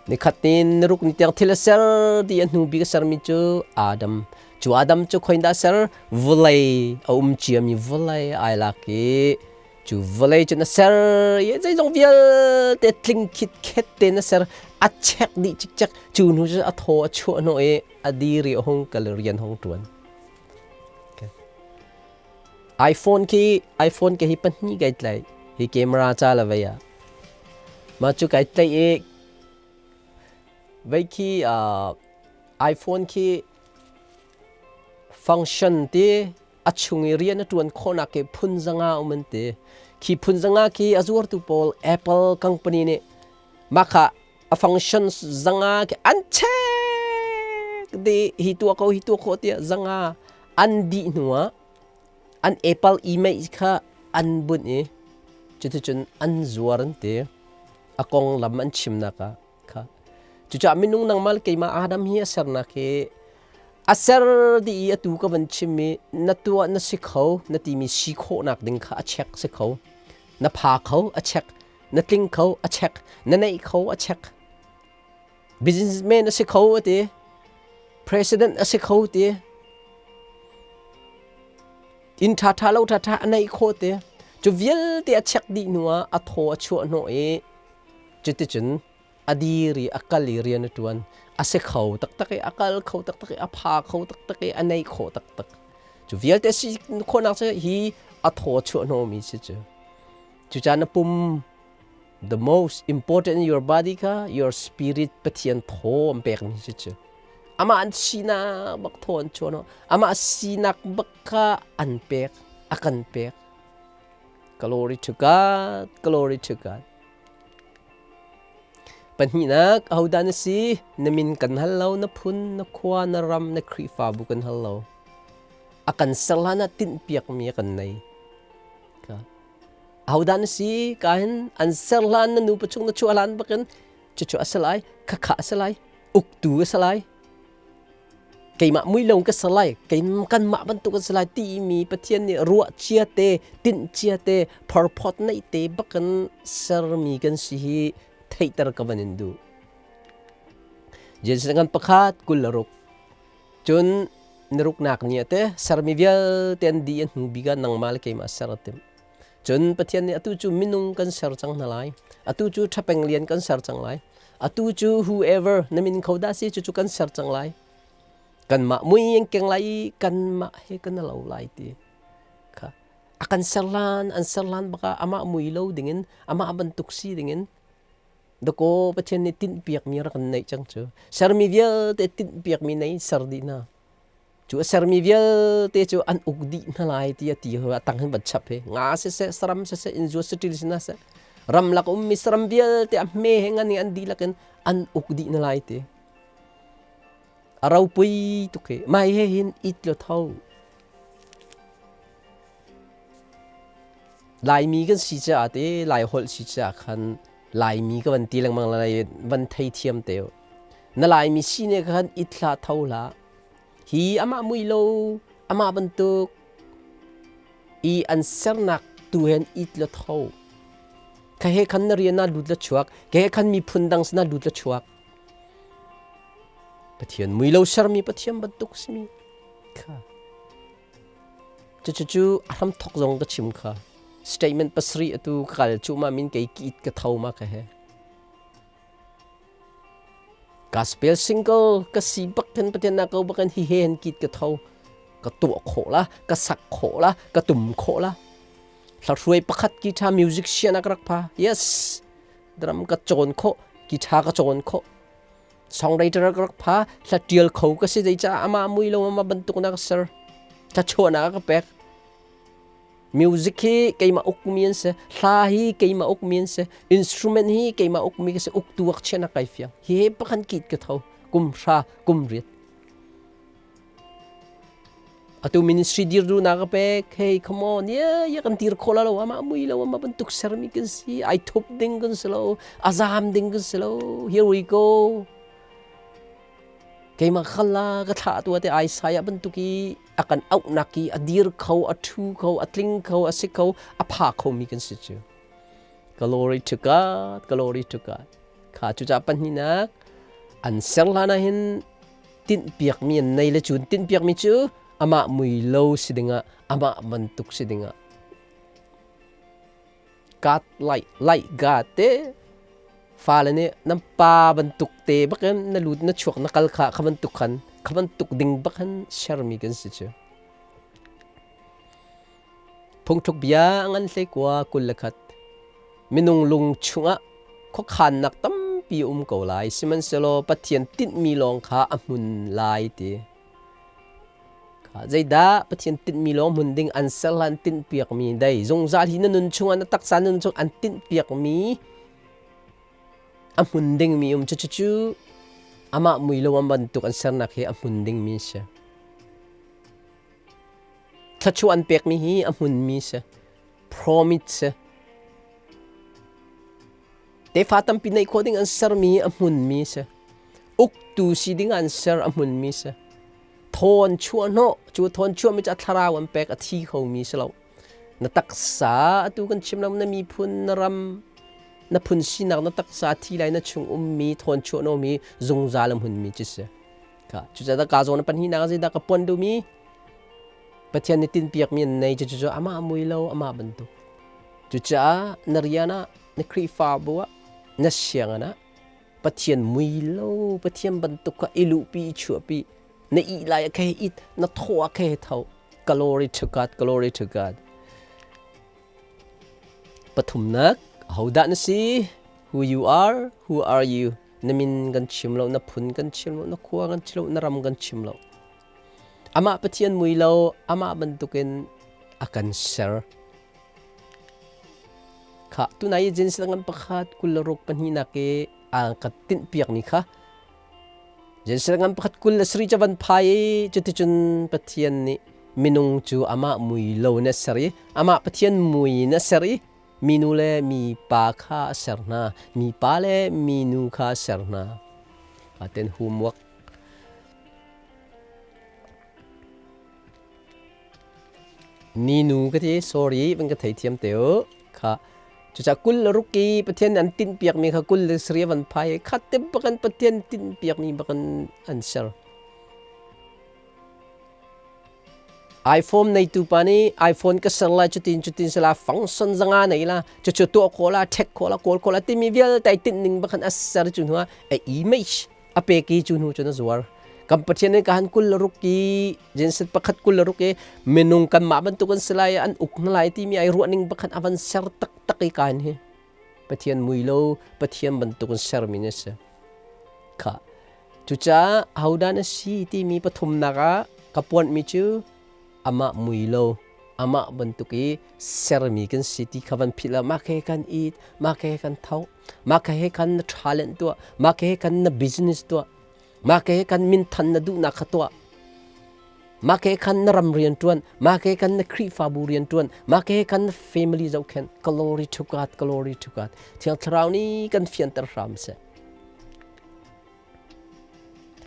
Nikhat ni naruk ni tiang thil a ser ti a hnu bik a sermi cu Adam. Cu Adam cu khoin dah ser? Vawlei a um ciami vawlei ai lak i cu vawlei cu na ser i zeizong vialte tling khitkhet te na ser a chek dih cikcek cu hnu cu a thaw a chuah hnawh i a dir i a hung kal i rian hung ṭuan. Okay. iPhone khi iPhone ke hi pahnih kai tlaih hi camera ca la vei ah mah cu kai tlaih i vei khi iPhone khi function ti a chung i rian a ṭuan khawhnak khi phun zanga um an ti. Khi phun zanga khi a zuartu pawl Apple company nih mah kha a function zanga khi an check dih hi tuah ko hi tuah khawh tiah zanga an dih hnu ah an Apple email kha an bunh i cuticun an zuar an ti. A konglam an chimnak ah kha. Cucaah minung nangmah le keimah Adam hi a sernak hi a ser dih i atu ka van chim i na tuah na si kho na timi si khawhnak ding kha a check si kho. Na pha kho a check, na tling kho a check, na neih kho a check. Businessman a si kho a ti. President a si kho ti. Inn ṭhaṭha lo ṭhaṭha a neih khawh ti. Cu vialte a check dih hnu ah a thaw a chuah hnawh i Cuticun a dir i a kal i rian a ṭuan. A si kho taktak i a kal kho taktak i a pha kho taktak i a nei khawh taktak. Cu vialte si khawhnak cu hi a thaw chuah hnawmi si cu. Cucaah na pum the most important in your body kha your spirit Pathian thaw an pekmi si cu. Amah an sinak bak thaw an chuah amah sinak bak kha an pek a kan pek. Glory to God, glory to God. Pahnihnak, ahodah na si? Na min kan hal lo, na phun, na khua, na ram, na Khrihfabu kan hal lo. A kan ser hlan ah tinhpiakmi a kan nei. Ahodah na si? Ka hin an ser hlan na nupa chung na chuah hlan bakin cucu a si lai, khakha a si lai, uktu a si lai. Keimah mui lo ka ser lai, kanmah bantuk an si lai timi Pathian nih ruah cia te, tinh cia te, phorphawt neih te bakin sermi kan si hi theihter ka van in duh. Genesis ngan pakhat 26 cun naruknak ni ate sermi vialte an dih a hnu bik ah nangmah le keimah ser a timh. Cun Pathian nih atu cu minung kan ser cang hna lai. Atu cu ṭhapeng lian kan ser cang lai. Atu cu whoever na min kho dah si cucu kan ser cang lai. Kanmah mui an keng lai i kanmah he kan lo lai ti kha a kan ser lan an ser lan bak ah amah mui lo dingin amah bantuk si dingin dakaw Pathian nih tinhpiakmi rak kan neih cang cu sermi vialte tinhpiakmi nei ser dih hna Cu a sermi vialte cu an uk dih hna lai ti a ti a tang hin van chap hi nga siseh saram siseh innzuat saṭil si hna seh ramlak ummi saram vialte a hme he ngan in an dihlak in an uk dih hna lai ti a ropui tuk hi mai he hin it lo tho Laimi kan si caah te Lai holh si caah khan Laimi ka van ti lengmang lai van thei thiam te na Laimi si ne khan it hlah tho hlah Hi amah mui lo, amah bantuk i an sernak tu hen it la tho. Ka he khan na rian na lut la chuak, ka he khan miphun dang sin na lut la chuak. Pathian mui lo sermi Pathian bantuk simi kha. Cucu a hram thok zong ka chim kha. Statement pasarih atu ka kal cu ma min kei ki it ka tho ma ka he. Gospel single ka si bak khin Pathian na ko bak in hi he hin kit ka tho ka tuah khawh la ka sak khawh la ka tum khawh la hla pakhat guitar music sian ka rak pha yes drum ka cawn khawh guitar ka cawn khawh songwriter ka rak pha hla tial kho ka si zei ca ama mui lo ama bantuk na ka ser hla chuah na ka pek Music hi keimah ukmi an si, hla hi keimah ukmi an si, instrument hi keimah ukmi ka si, uktu ak chian kai fiang. Hi he pakhan kit ka tho, kum hra, kum riat. Atu ministry dir du na ka pek, hey come on, yeah, yeah kan tir kho la lo, ama mui lo, ama bantuk sermi kan si, ai thup ding kan si lo, azam ding kan si lo, here we go. Keimah khal la ka thlah tu ate Isaiah bantuk i a kan auhnak i a dir kho, a ṭhu kho, a tling kho, a si kho, a pha khomi kan si cu. Glory to God, glory to God. Kha cucaah pahnihnak an ser hlan ah hin tinhpiakmi an nei le cu tinhpiakmi cu amah mui lo si dingah amah bantuk si dingah God like like God te fale nih nan pa bantuk te bakin na lut na chuak na kal kha kha bantuk khan kha bantuk ding bak khan sermi kan si cu. Phungthluk bia ngan hlei kua 21. Minung lung chungah khuakhannak tampi um ko lai, sihmanhsehlaw Pathian tinhmi lawng kha a hmun lai ti. Kha zeidah Pathian tinhmi lawng hmun ding an ser hlan tinhpiakmi dei zungzal hi na nun chungah na taksa nun chung an tinhpiakmi a hmun dingmi um cu cu amah mui lo bantuk an sernak hi a hmun dingmi si. Thluachuah an pekmi hi a hmunmi si. Promise si. Tefa tampi neih khawh ding an sermi hi a hmunmi si. Uktu si ding an ser a hmunmi si. Thawn chuah hnawh cu thawn chuahmi cu a thlarau an pek a thi khomi si lo. Na taksa atu kan chim lo na miphun na ram na phun sinak na taksa thi lai na chung ummi thawn chuah hnawhmi zungzal a hmunmi cu si. Ka cucaah ka zawn pahnihnak zeidah ka puan duhmi Pathian nih tinpiakmi an nei cucu amah mui lo amah bantuk. Cucaah na rian ah na Khrihfabu ah na sianginn ah Pathian mui lo Pathian bantuk kha i luhpi i chuahpi na ih lai ah khe it na thaw ah khe tho. Glory to God, glory to God. Pathumnak ahodah na si? Who you are? Who are you? Na min kan chim lo, na phun kan chim lo, na khua kan chim lo, na ram kan chim lo. Amah Pathian mui lo, amah bantukin a kan ser. Kha tunai i Genesis ngan pakhat 26 pahnihnak i a ka tinhpiak mi kha Genesis ngan pakhat 27 ca van phai i cuticun Pathian nih minung cu amah mui lo in a ser i amah Pathian mui in a ser i minu le mipa kha a ser hna, mipa le minu kha a ser hna. Aten homework Ninu ka ti, sorry, van ka theithiam te u. Kha cucah 26 i Pathian an tinhpiakmi kha 27 van phai i khat te bakan Pathian tinhpiakmi bakan an ser. iPhone neitu pa nih iPhone ka ser lai cutin cutin sila function zanga nei la cucu tuah khawh la check khawh la kawl khawh la timi vialte ai tinh ning bakhan a ser cu hnu ah a image a pek i cu hnu cun a zuar. Kan Pathian nih kahan 26 i Genesis pakhat 26 i minung kanmah bantuk an si lai an uk hna lai timi ai ruah ning bakhan a van ser taktak i kaan hi Pathian mui lo Pathian bantuk in sermi na si. Kha Cucaah ahodah na si timi pathumnak ah ka puanhmi cu amah mui lo, amah bantuk i sermi kan si ti kha van philh ah mah he kan it, mah he kan tho, mah he kan na talent tuah, mah he kan na business tuah, mah he kan minthan na duhnak kha tuah. Mah ke khan na ram rian ṭuan, mah ke khan na Khrihfabu rian ṭuan, mah ke khan na family zohkhenh. Glory to God, glory to God. Thiang Thlarau nih kan fianter hram seh.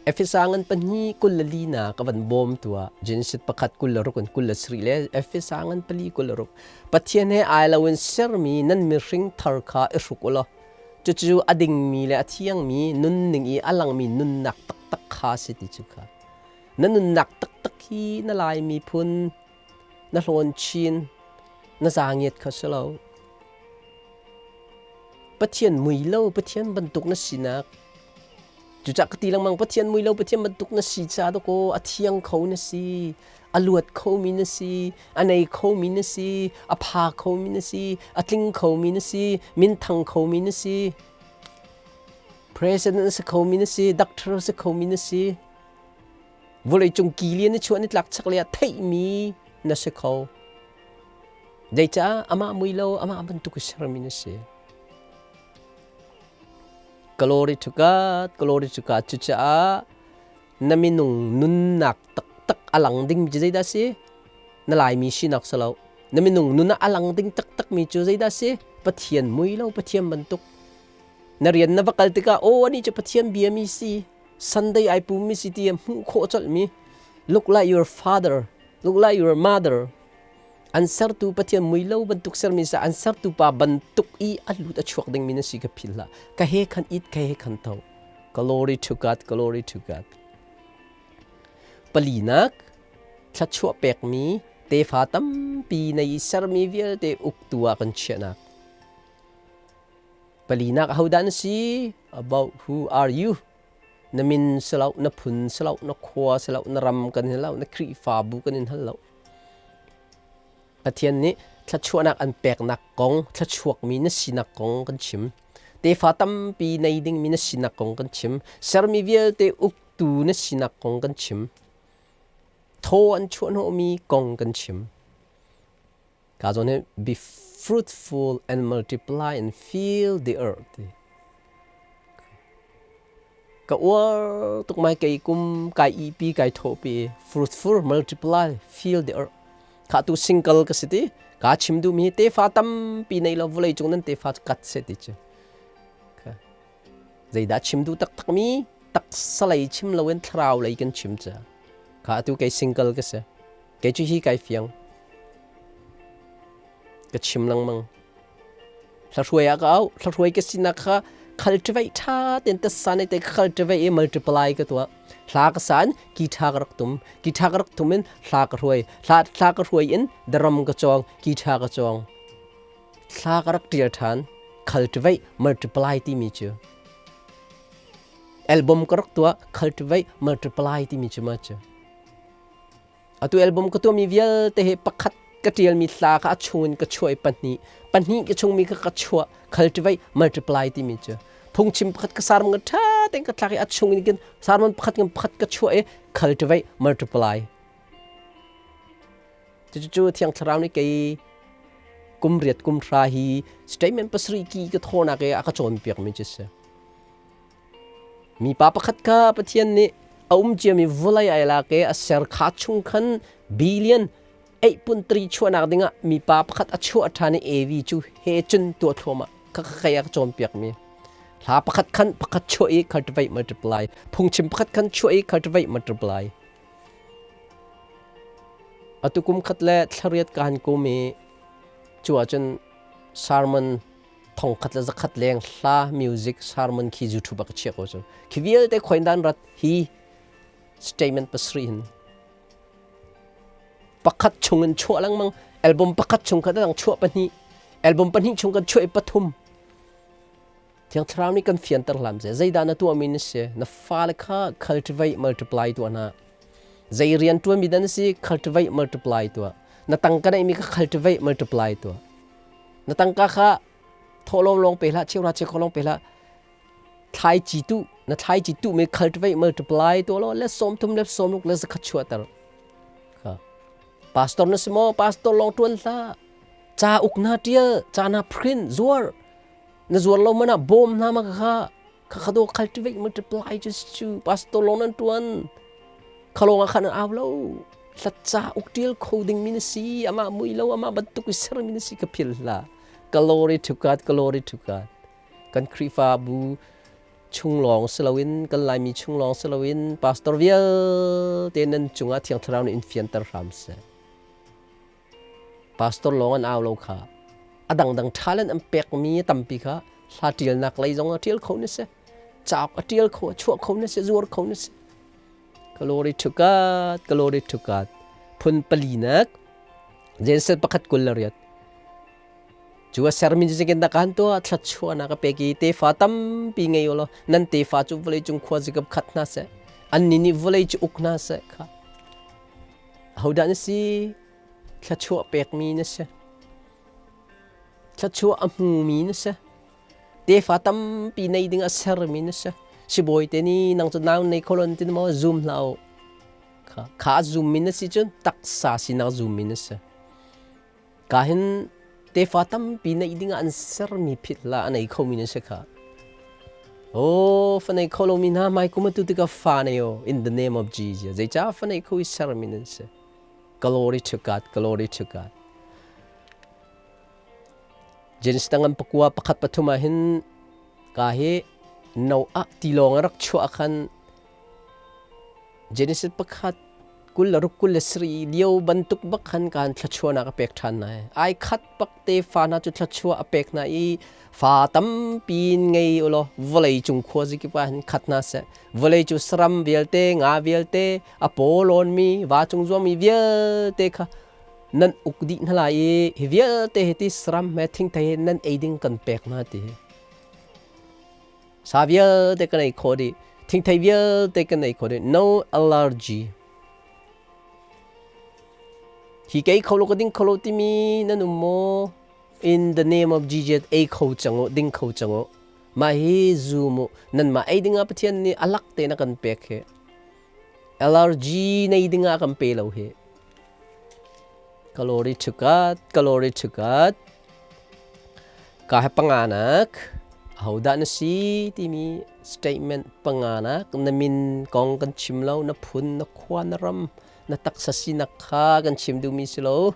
Efesa ngan pahnih 24 na ka van bawm tuah. Genesis pakhat 26 in 27 le Efesa ngan pali 26. Pathian he ai loin sermi nan mihring thar kha i hruk u law cucu a dingmi le a thiangmi nunning i a langmi nunnak taktak kha si ti cu kha. Na nunnak taktak hi na Lai miphun na hlawn chin na zaangiat kha si lo. Pathian mui lo Pathian bantuk na sinak cucah ka ti lengmang Pathian mui lo Pathian bantuk na si ca dakaw a thiang kho na si a luat khomi na si a nei khomi na si a pha khomi na si a tling khomi na si minthang khomi na si president si khomi na si doctor si khomi na si vawleicung kilian na chuah ni tlak chak le ah theihmi na si kho Zeicah amah mui lo amah bantuk i sermi na si. Glory to God, glory to God. Cucaah na minung nunnak taktak a lang ding cu zeidah si? Na Laimi sinak si lo. Na minung nun ah a lang ding taktakmi cu zeidah si? Pathian mui lo, Pathian bantuk. Na rian na va kal tikah, aw ani cu Pathian biami si, Sunday ai pummi si ti hmuh khawh colhmi. Look like your father, look like your mother. An sertu Pathian mui lo bantuk sermi sa an sertu pa bantuk i a lut a chuak dingmi na si ka phil hlah. Ka he khan it, ka he khan tho. Glory to God, glory to God. Palinak, thluachuah pekmi tefa tampi na i sermi vialte uktu ah kan chiahnak. Palinak ahodah na si? About who are you? Na min si lo, na phun si lo, na khua si lo, na ram kan hin lo, na Khrihfabu kan in hal lo. Pathian nih thluachuahnak an peknak kong, thluachuakmi na sinak kong kan chim. Tefa tampi nei dingmi na sinak kong kan chim. Sermi vialte uktu na sinak kong kan chim. Thaw an chuahhnawhmi kong kan chim. Ka zawn hi be fruitful and multiply and fill the earth. Ka uar tuk mai kei kum kai ipi kai thawhpi fruitful multiply fill the earth. Kha tu single ka si ti ka chim duh mi tefa tampi nei lo vawlei cung nan tefa kat se ti cu. Zeidah chim duh taktak mi taksa lei chim loin thlarau lei kan chim ca. Kha atu kei single ka si. Kei cu hi kai fiang. Ka chim lengmang. Hlahruai ah ka auh. Hlahruai ka sinak kha cultivate ṭha tein tasa ne te cultivate i multiply ka tuah. Hla ka san, guitar ka rak tum. Guitar ka rak tum in hla ka hruai. Hla, hla ka hruai in drum ka cawng, guitar ka cawng. Hla ka rak ṭial ṭhan. Cultivate, multiply timi cu. Album ka rak tuah, cultivate, multiply timi cu ma cu. Atu album ka tuahmi vialte hi pakhat ka ṭialmi hla kha a chungin ka chuah i pahnih, pahnih ka chungmi kha ka chuah, cultivate, multiply timi cu. Phungchim pakhat ka sermon ka ṭha tein ka thlak i a chungin kin sermon pakhat ngan pakhat ka chuah i cultivate, multiply. Cucu Thiang Thlarau nih kei kum riat kum hra hi statement pasarih ki ka thawnak i a ka cawnpiakmi cu si. Mipa pakhat kha Pathian nih a um ciami vawlei ai lak i a ser kha chung khan billion 8.3 chuahnak dingah mipa pakhat a chuah ṭhan i Evi cu he cun tuah thluahmah kha kha a ka cawnpiakmi. Hla pakhat khan pakhat chuah i cultivate multiply, phungchim pakhat khan chuah i cultivate multiply. Atu kum khat le thlariat ka han kum i cu ahcun sermon thong khat le zakhat leng hla music sermon khi YouTube ah ka chiah ko cu khi vialte khoin dan rat hi statement pasarih hin pakhat chung in chuah lengmang album pakhat chung kha dang chuah pahnih album pahnih chung kan chuah i pathum Thiang Thlarau nih kan fianter hlam seh zeidah na tuahmi na si na fale kha cultivate multiply tuah hna zei rian tuanmi dah na si cultivate multiply tuah na tangka neihmi kha cultivate multiply tuah Na tangka kha thawhlawm lawng pe hlah, cheuhra cheukhat lawng pe hlah. Thlaici tuh, na thlaici tuh mi cultivate multiply tuah law le sawm thum le sawm ruk le zakhat chuahter. Kha. Pastor na si maw? Pastor lawng tuan hlah. Ca uk na tial, ca na print, zuar. Na zuar lo mana bawm hna ma kha. Kha kha do cultivate multiply cu cu pastor lawng nan tuan. Khalong ah khan an au lo. Hlatca uk ṭial kho dingmi na si, amah mui lo, amah bantuk i sermi na si ka philh hlah. Glory to God, glory to God. Kan Khrihfabu chung lawng si loin, kan Laimi chung lawng si loin, pastor vialte nan cungah Thiang Thlarau nih in fianter hram seh. Pastor lawng an au lo kha. A dangdang talent an pekmi tampi kha hla ṭialnak lei zong a ṭial kho na si. Cauk a ṭial kho, a chuah kho na si, zuar kho na si. Glory to God, glory to God. Phun palinak Genesis pakhat kul le riat. Cu a sermi cu zeitin dah kan tuah thluachuahnak a pek i tefa tampi ngei u law nan tefa cu vawlei cung khua zikap khat hna seh. Annih nih vawlei cu uk hna seh kha. Ahodah na si? Thluachuah pekmi na si. Thluachuah a hmumi na si. Tefa tampi nei ding a sermi na si. Sibawi te nih nang cu nau nei kho lon tin maw zoom hlah u. Kha kha zoom mi na si cun taksa sinak zoom mi na si. Ka hin tefa tampi neih ding ah an sermi phit la a nei khomi na si kha. Oh, fa nei kho lomi hna hmai kum atu tikah fa nei o in the name of Jesus. Zeicah fa nei kho i sermi nan si. Glory to God, glory to God. Genesis tangan pakua pakhat pathum ah hin ka hi Noah tilawng a rak chuah khan Genesis pakhat 26 27 lio bantuk bak khan kan thluachuahnak a pek ṭhan hna. Ai khat bak te fa hna cu thluachuah a pek hna i fa tampi in ngei ulaw vawlei cung khua zikip ah hin khat hna seh. Vawlei cu saram vialte, nga vialte, a paw lawnmi, va cung zuangmi vialte kha nan uk dih hna lai i hi vialte hi ti saram he thingthei he nan ei ding kan pek hna ti. Sa vialte kan ei khawh dih. Thingthei vialte kan ei khawh dih. No allergy. Hi kei kho lo ka ding kho lo timi nan um maw? In the name of Jesus ei kho cang u, ding kho cang u. Mah hi zum u. Nanmah ei dingah Pathian nih a lak tein a kan pek hi. Allergy nei dingah kan pe lo hi. Glory to God, glory to God. Ka he panganak ahodah na si timi statement panganak na min kong kan chim lo, na phun, na khua, na ram, na taksa sinak kha kan chim duhmi si lo.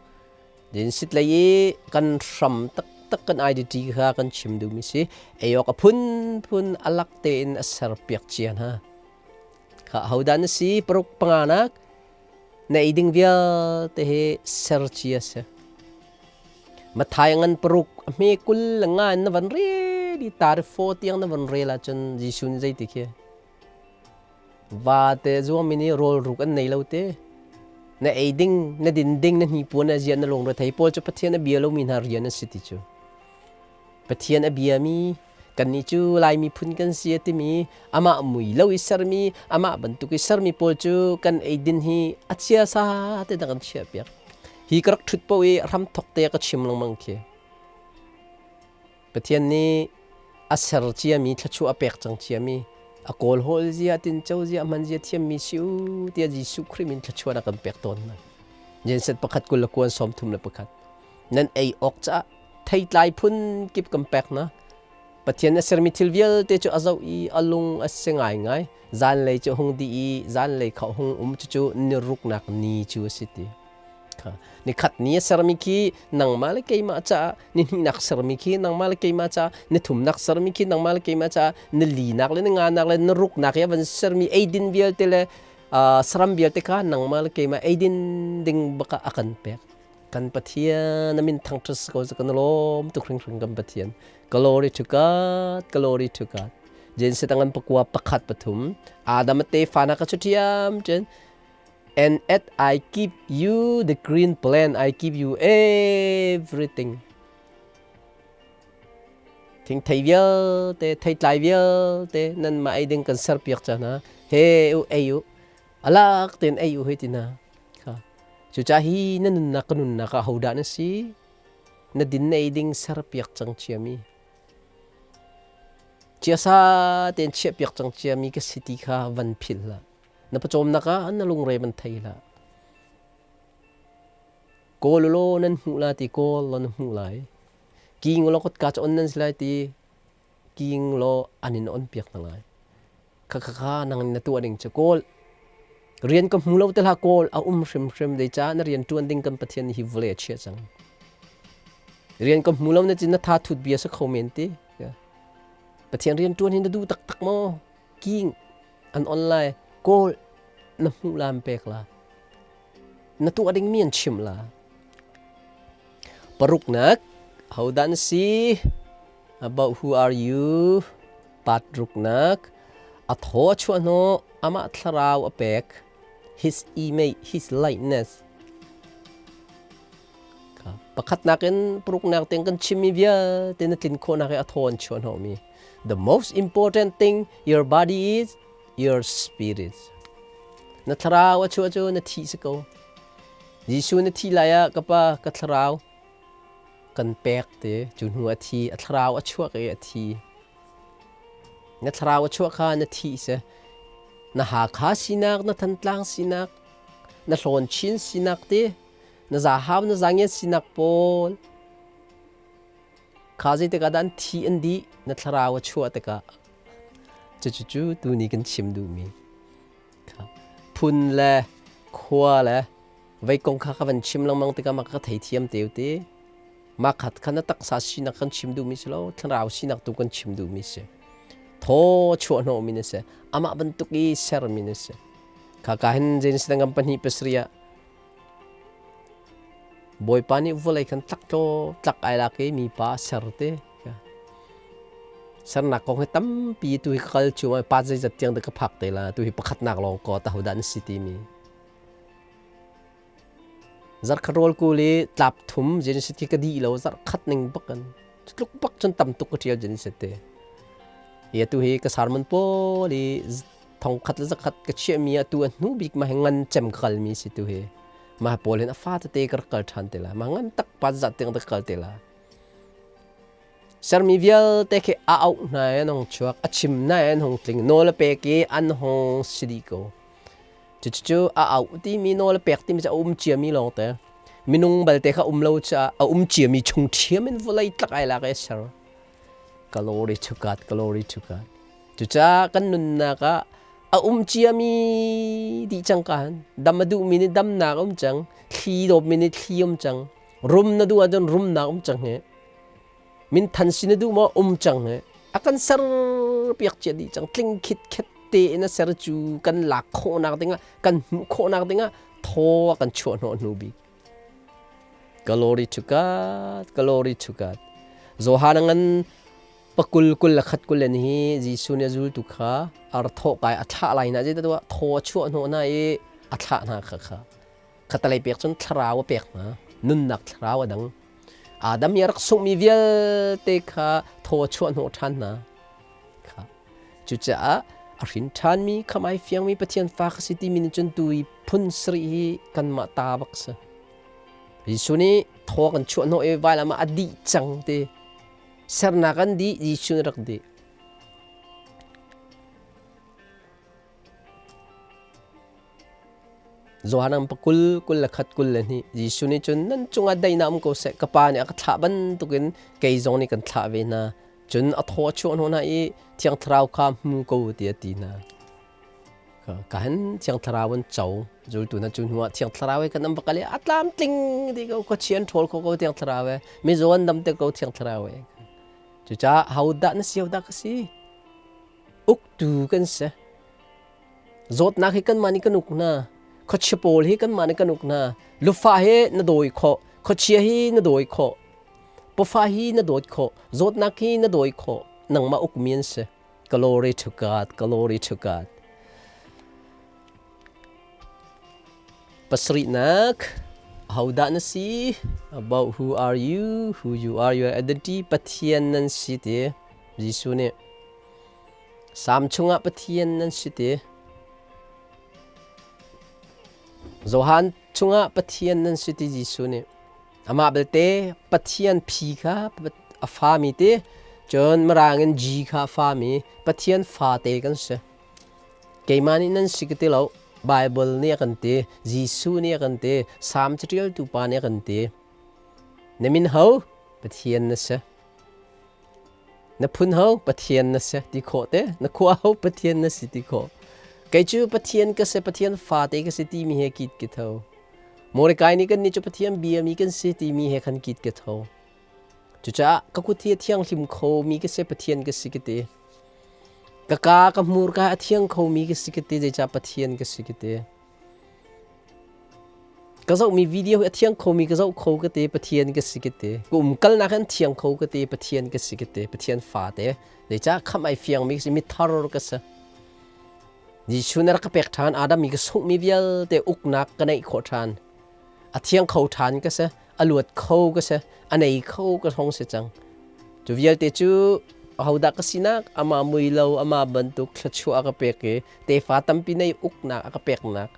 Din sit lei i kan hram taktak kan identity kha kan chim duhmi si. Ei awk a phunphun alak tein a ser piak cia hna. Kha ahodah na si paruk panganak na ei ding vialte hi ser cia si. Mathai ngan paruk a hme 20 le nga in na van rel i tari fo tiang na van rel ahcun Jesuh nih zeiti khi va te zuangmi nih rawl ruk an nei lo te na ei ding na din ding na hnipuan na zian na lungre thei pawl cu Pathian a bia lomi hna rian a si ti cu Pathian a biami kannih cu Lai miphun kan si a timi amah mui lo i sermi amah bantuk i sermi pawl cu kan eidin hi a chia sa te na kan chiah piak. Hi ka rak ṭhut paoh i hramthok te ka chim lengmang khi. Pathian nih a ser ciami thluachuah a pek cang ciami a kawl hawl zia tinco zia hman zia thiammi si u tiah Jesuh Khrih min thluachuah a kan pek tawn hna. Genset pakhat 20 le kuan 31. Nan ei awk caah theitlai phun kip kan pek hna. Pathian a sermi thil vialte cu a zoh i a lung a si ngaingai. Zanlei cu hung dih i zanlei kha hung um cucu ni ruknak ni cu a si ti. Kha nikhat ni a sermi khi nangmah le keimah caah ni hnihnak sermi khi nangmah le keimah caah ni thumnak sermi khi nangmah le keimah caah ni linak le ni nganak le ni ruknak i a van sermi eidin vialte le saram vialte kha nangmah le keimah eidin ding bak ah a kan pek. Kan Pathian a min thangṭhat si ko kan lawm tuk hringhran kan Pathian. Glory to God, glory to God. Genesis tangan pakua pakhat pathum. Adam tefa na ka chutiam chen. And at I give you the green plant, I give you everything. Thing thei vialte, theitlai vialte nan mah ei ding kan ser piak cha hna. He u ei u. Alak ten ei u hei ti na. Cucaah hi na nunnak ka nunnak ah hodah na si? Na din na ei ding serpiak cang ciami. Ciasa tein chiahpiak cang ciami ka si ti kha van philh hlah. Na pawcawmnak ah na lungre van thei hlah. Kawl law nan hmuh la ti kawl law na hmuh lai. King law kotka cu on nan si lai ti king law an in on piak hna lai. Kha kha kha nang na tuah ding cu kawl rian ka hmu lo te hlah kawl a um hrimhrim dei ca na rian tuan ding kan Pathian hi vawlei a chiah cang rian ka hmu lo na cin na tha thut bia sa kho men ti Pathian rian tuan hi na duh taktak maw king an online kawl na hmuh la an pek la na tuah ding mi an chim la paruknak hodan si about who are you Patruknak a thaw a chuah hnawh amah thlarau a pek his image his likeness pakhatnak in paruknak tiang kan chimmi vialte na tlin khawhnak i a thaw an chuah hnawhmi the most important thing your body is your spirit na thlarau a chuah cu na thi si ko Jesuh na thi lai ah ka pa ka thlarau kan pek te cu hnu a thi a thlarau a chuak i a thi na thlarau a chuah kha na thi si na Hakha sinak na Thantlang sinak na Hlawn Chin sinak te na Zahau na Zangiat sinak pawl kha zei tikah dah an thi an dih na thlarau a chuah tikah cucu tuni kan chim duhmi phun le khua le Vei kong kha ka van chim lengmang tikah mah ka theithiam te te. Mah khat kha na taksa sinak kan chim duhmi si lo, thlarau sinak tu kan chim duhmi si. Thaw chuah hnawhmi na si. Amah bantuk i sermi na si. Khaka hin Genesis ngam pahnih pasarih ah Bawipa nih vawlei khan tlak tlaw tlak ai lak i mipa a ser te. Sernak kong hi tampi tu hi ka kal cu pa zeizat tiang dah ka phak te la tu hi pakhatnak lawng ko ta hodah na si timi. Zarkhat rawl kul i tlap thum Genesis khi ka dih lo zarkhat ning bak an tluk bak cun tam tuk ka ṭial Genesis te. Hi atu hi ka sermon pawl i thongkhat le zakhat ka chiahmi ah tu a hnu bik ma hi ngan cem ka kalmi si tu hi. Mah pawl hin a fa tete ka rak kal ṭhan te la. Mah ngan tak pa zat tiang ka kal te la. Sermi vialte khi a auh hna i an hung chuak, a chim hna i an hung tling, nawl a pek i an hung si dih ko. Cucu a auh timi nawl a pek timi cu a um ciami lawngte. Minung balte kha um lo caah a um ciami chung ṭhiam in vawlei tlak ai lak i a ser. Glory to God, glory to God. Cucaah kan nunnak ah a um ciami dih cang ka dam a duhmi nih damnak a um cang, thli dawpmi nih thli um cang, rum na duh ahcun rumnak um cang hi. Minthan si na duh maw um cang hi. A kan ser piak cia dih cang tling khit khet te in a ser cu kan lak khawhnak dingah kan hmuh khawhnak dingah thaw a kan chuah hnawh hnu bik. Glory to God, glory to God. Johan ngan pakul kul le khat kul len hi Jesuh nih a zultu kha ar thawh kai a thlah lai hna zei tuah thaw a chuah hnawh hna i a thlah hna kha kha khatalei pek cun thlarau a pek hna nunnak thlarau a dang Adam i a rak sunghmi vialte kha thaw a chuah hnawh ṭhan hna kha cucaah a hrin ṭhanmi khamai fiangmi Pathian fa ka si timi nih cun tu i phun sarih hi kanmah ta bak si Jesuh nih thaw kan chuah hnawh i vailam ah a dih cang ti sernak an dih Jesuh nih rak dih Johan ang pakul kul le khat kul le hnih Jesuh nih cun nan cungah daihnak um ko seh ka pa nih a ka thlah bantukin kei zong nih kan thlah ve hna cun a thaw a chuah hnawh hna i Thiang Thlarau kha hmu ko tiah a ti hna ka han Thiang Thlarau an co zultu hna cu hnuah Thiang Thlarau he kan am bakal i a tlamtling ti ko khuachia an ṭhawl kho ko Thiang Thlarau he mizaw an dam te ko Thiang Thlarau he cucaah hodah na si hodah ka si uktu kan si Zawtnak hi kanmah nih kan uk hna. Khuachia pawl hi kanmah nih kan uk hna. Lufa hi na dawi khawh. Khuachia hi na dawi khawh. Pawfa hi na dawt khawh. Zawtnak hi na dawi khawh. Nangmah ukmi an si. Glory to God, glory to God. Pasarihnak, ahodah na si? About who are you? Who you are, your identity, Pathian nan si ti. Jesuh nih Salm chungah Pathian nan si ti. Johan chungah Pathian nan si ti Jesuh nih. Amah belte Pathian phi kha a fami ti, cun Mirang in G kha a fami Pathian fate kan si. Keimah nih nan si ka ti lo. Bible nih a kan ti, Jesuh nih a kan ti, Salm caṭialtu pa nih a kan ti. Na min ho? Pathian na si. Na phun ho? Pathian na si ti khawh te. Na khua ho? Pathian na si ti khawh. Kei cu Pathian ka si, Pathian fate ka si timi he kit ka tho. Mordecai nih kan nih cu Pathian biami kan si timi he khan kit ka tho. Cucaah ka kut hi a thianghlim khomi ka si, Pathian ka si ka ti. Ka ka ka hmurka a thiang khomi ka si ka ti, zeicah Pathian ka si ka ti. Ka zohmi video hi a thiang khomi ka zoh kho ka ti, Pathian ka si ka ti. Ka umkalnak an thiang kho ka ti, Pathian ka si ka ti, Pathian fate. Zeicah khamh ai fiangmi ka si, mithar ka si. Jesuh na rak ka pek ṭhan, Adam mi ka sunghmi vialte uknak ka neih khawh ṭhan. A thiang kho ṭhan ka si, a luat kho ka si, a nei kho ka hong si cang. Cu vialte cu ahodah ka sinak amah mui lo amah bantuk thluachuah a ka pek i tefa tampi nei uknak a ka peknak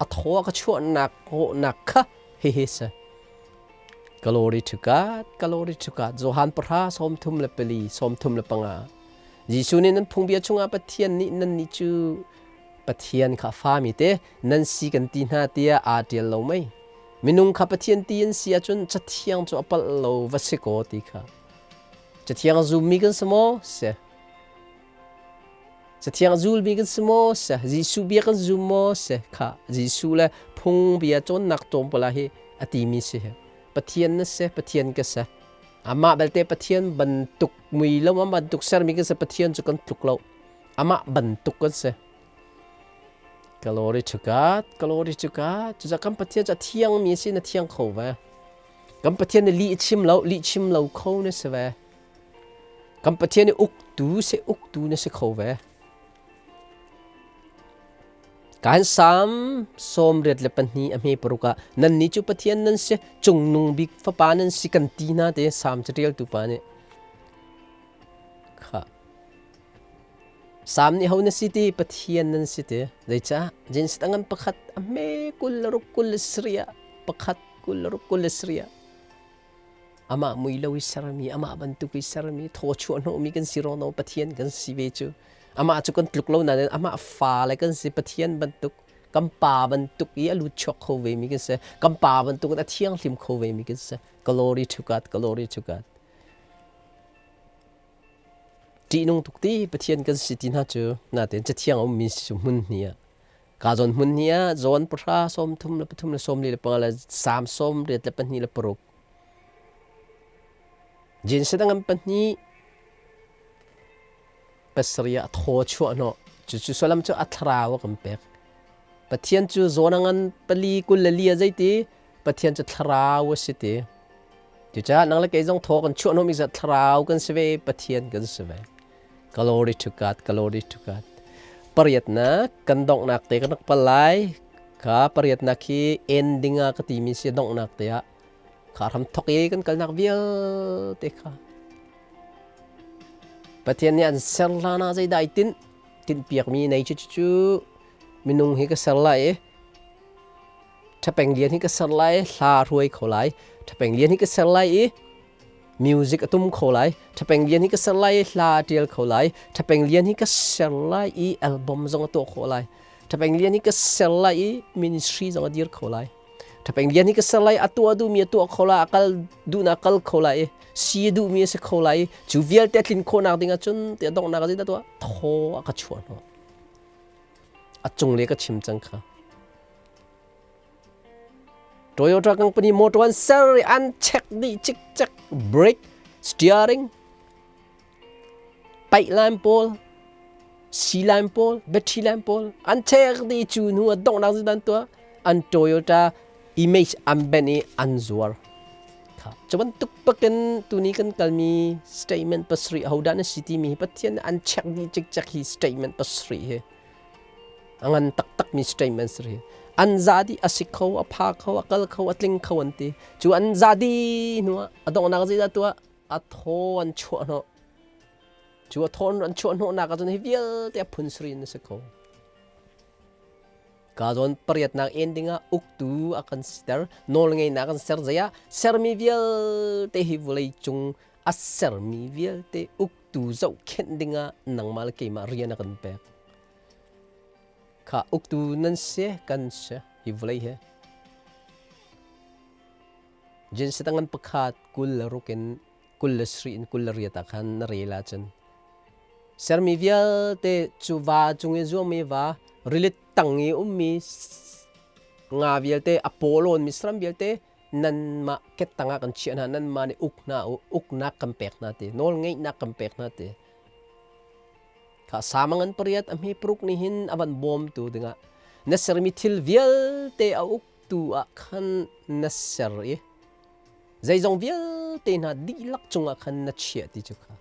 a thaw a ka chuahnak hnawhnak kha hihi si. Glory to God, glory to God. Johan pahra 34, 35. Jesuh nih nan phungbia chungah Pathian nih nannih cu Pathian kha a fami te nan si kan ti hna tiah aa ṭial lo mei? Minung kha Pathian ti an si ahcun Cathiang cu a palh lo va si kaw ti kha. Cathiang a zummi kan si maw? Si. Cathiang a zulmi kan si maw? Si. Jesuh bia kan zum maw? Si. Kha Jesuh le phungbia cawnnak tlawmpal ah hi a timi si. Pathian na si, Pathian ka si. Amah belte Pathian bantuk mui lo, amah bantuk sermi kan si, Pathian cu kan tluk lo. Amah bantuk kan si. Glory to God, glory to God. Cucaah kan Pathian cu a thiangmi a si, na thiang kho ve. Kan Pathian nih lih chim lo, lih chim lo kho na si ve. Kan Pathian nih uktu si, uktu na si kho ve. Kan Salm 82 a hme paruk ah nannih cu Pathian nan si, cungnung bik fapa nan si kan ti hna te Salm caṭialtu pa nih. Kha. Salm nih ho na si ti Pathian nan si ti. Zeicah? Genesis a ngan pakhat a hme 26 27 ah pakhat 26 27 ah amah mui lo i sermi amah bantuk i sermi thaw chuah hnawhmi kan si rawno Pathian kan si ve cu amah cu kan tluk lo nain amah fa le kan si Pathian bantuk kan pa bantuk i a lut chuak kho ve mi kan si kan pa bantuk in a thianghlim kho ve mi kan si glory to God glory to God ṭihnung tuk ti Pathian kan si ti hna cu natein cathiang a ummi si cu hmun hnih ah Ka zawn hmun hi ah zawn pahra 33 le 45 le sam 82 le paruk. Jinsen a ngan pahnih pasarih ah thaw chuah hnawh. Cucu sullam cu a thlarau a kan pek. Pathian cu zawn a ngan pali 24 a zeiti Pathian cu thlarau a si ti. Cucaah nang le kei zong thaw kan chuah hnawhmi zat thlarau kan si ve Pathian kan si ve. Glory to God, glory to God. Pariatnak kan donghnak te kan rak pal lai. Kha pariatnak hi ending ah ka timi si donghnak te ah kha ram thok i kan kalnak vialte kha Pathian nih an ser hlan ah zeidah ai tinh tinhpiakmi nei cu cu minung hi ka ser lai i ṭhapeng lian hi ka ser lai hla hruai kho lai ṭhapeng lian hi ka ser lai i music a tum kho lai ṭhapeng lian hi ka ser lai i hla a ṭial kho lai ṭhapeng lian hi ka ser lai i album zong a tuah khawh lai ṭhapeng lian hi ka ser lai i ministry zong a dir kho lai ṭhapeng lian hi ka ser lai a tuah duhmi a tuah kho lai a kal duhnak kal kho lai i si a duhmi a si kho lai i cu vialte a tlin khawhnak ding ahcun tiah donghnak a zeidah tuah thaw a ka chuah hnawh a cung le ka chim cang kha Toyota company motor an ser i an check dih cikcek brake steering paih line pawl si line pawl battery line pawl an check dih cu hnu a donghnak zeidah an tuah an Toyota image an ben i an zuar kha cu bantuk bakin tuni kan kalmi statement pasarih hodah na si timi hi Pathian nih an check dih cikcek hi statement pasarih hi A ngan taktakmi statement si rih. An za dih a si kho, a pha kho, a kal kho, a tling kho an ti. Cu an za dih hnu ah a donghnak zeidah tuah? A thaw an chuah hnawh. Cu a thaw an chuah hnawhnak ahcun hi vialte a phun sari in a si kho. Ka zawn pariatnak en dingah uktu a kan siter, nawlngeihnak an ser zei ah sermi vialte hi vawlei cung a sermi vialte uktu zohkhenh dingah nangmah le keimah rian a kan pek. Kha uktu nan si kan si hi vawlei hi. Jinsi tangan pakhat 26 in 27 in 28 ah khan na rel ahcun sermi vialte cu va cung i zuangmi va rili tang i ummi nga vialte a pawlawnmi saram vialte nanmah kettang ah kan chiah hna nanmah nih uk hna u uknak kan pek hna ti nawl ngeihnak kan pek hna ti kha samang an pariat a hme paruk nih hin a van bawmtu dingah na sermi thil vialte a uktu ah khan na ser i zeizong vialte hna dihlak cungah khan na chiah ti cu kha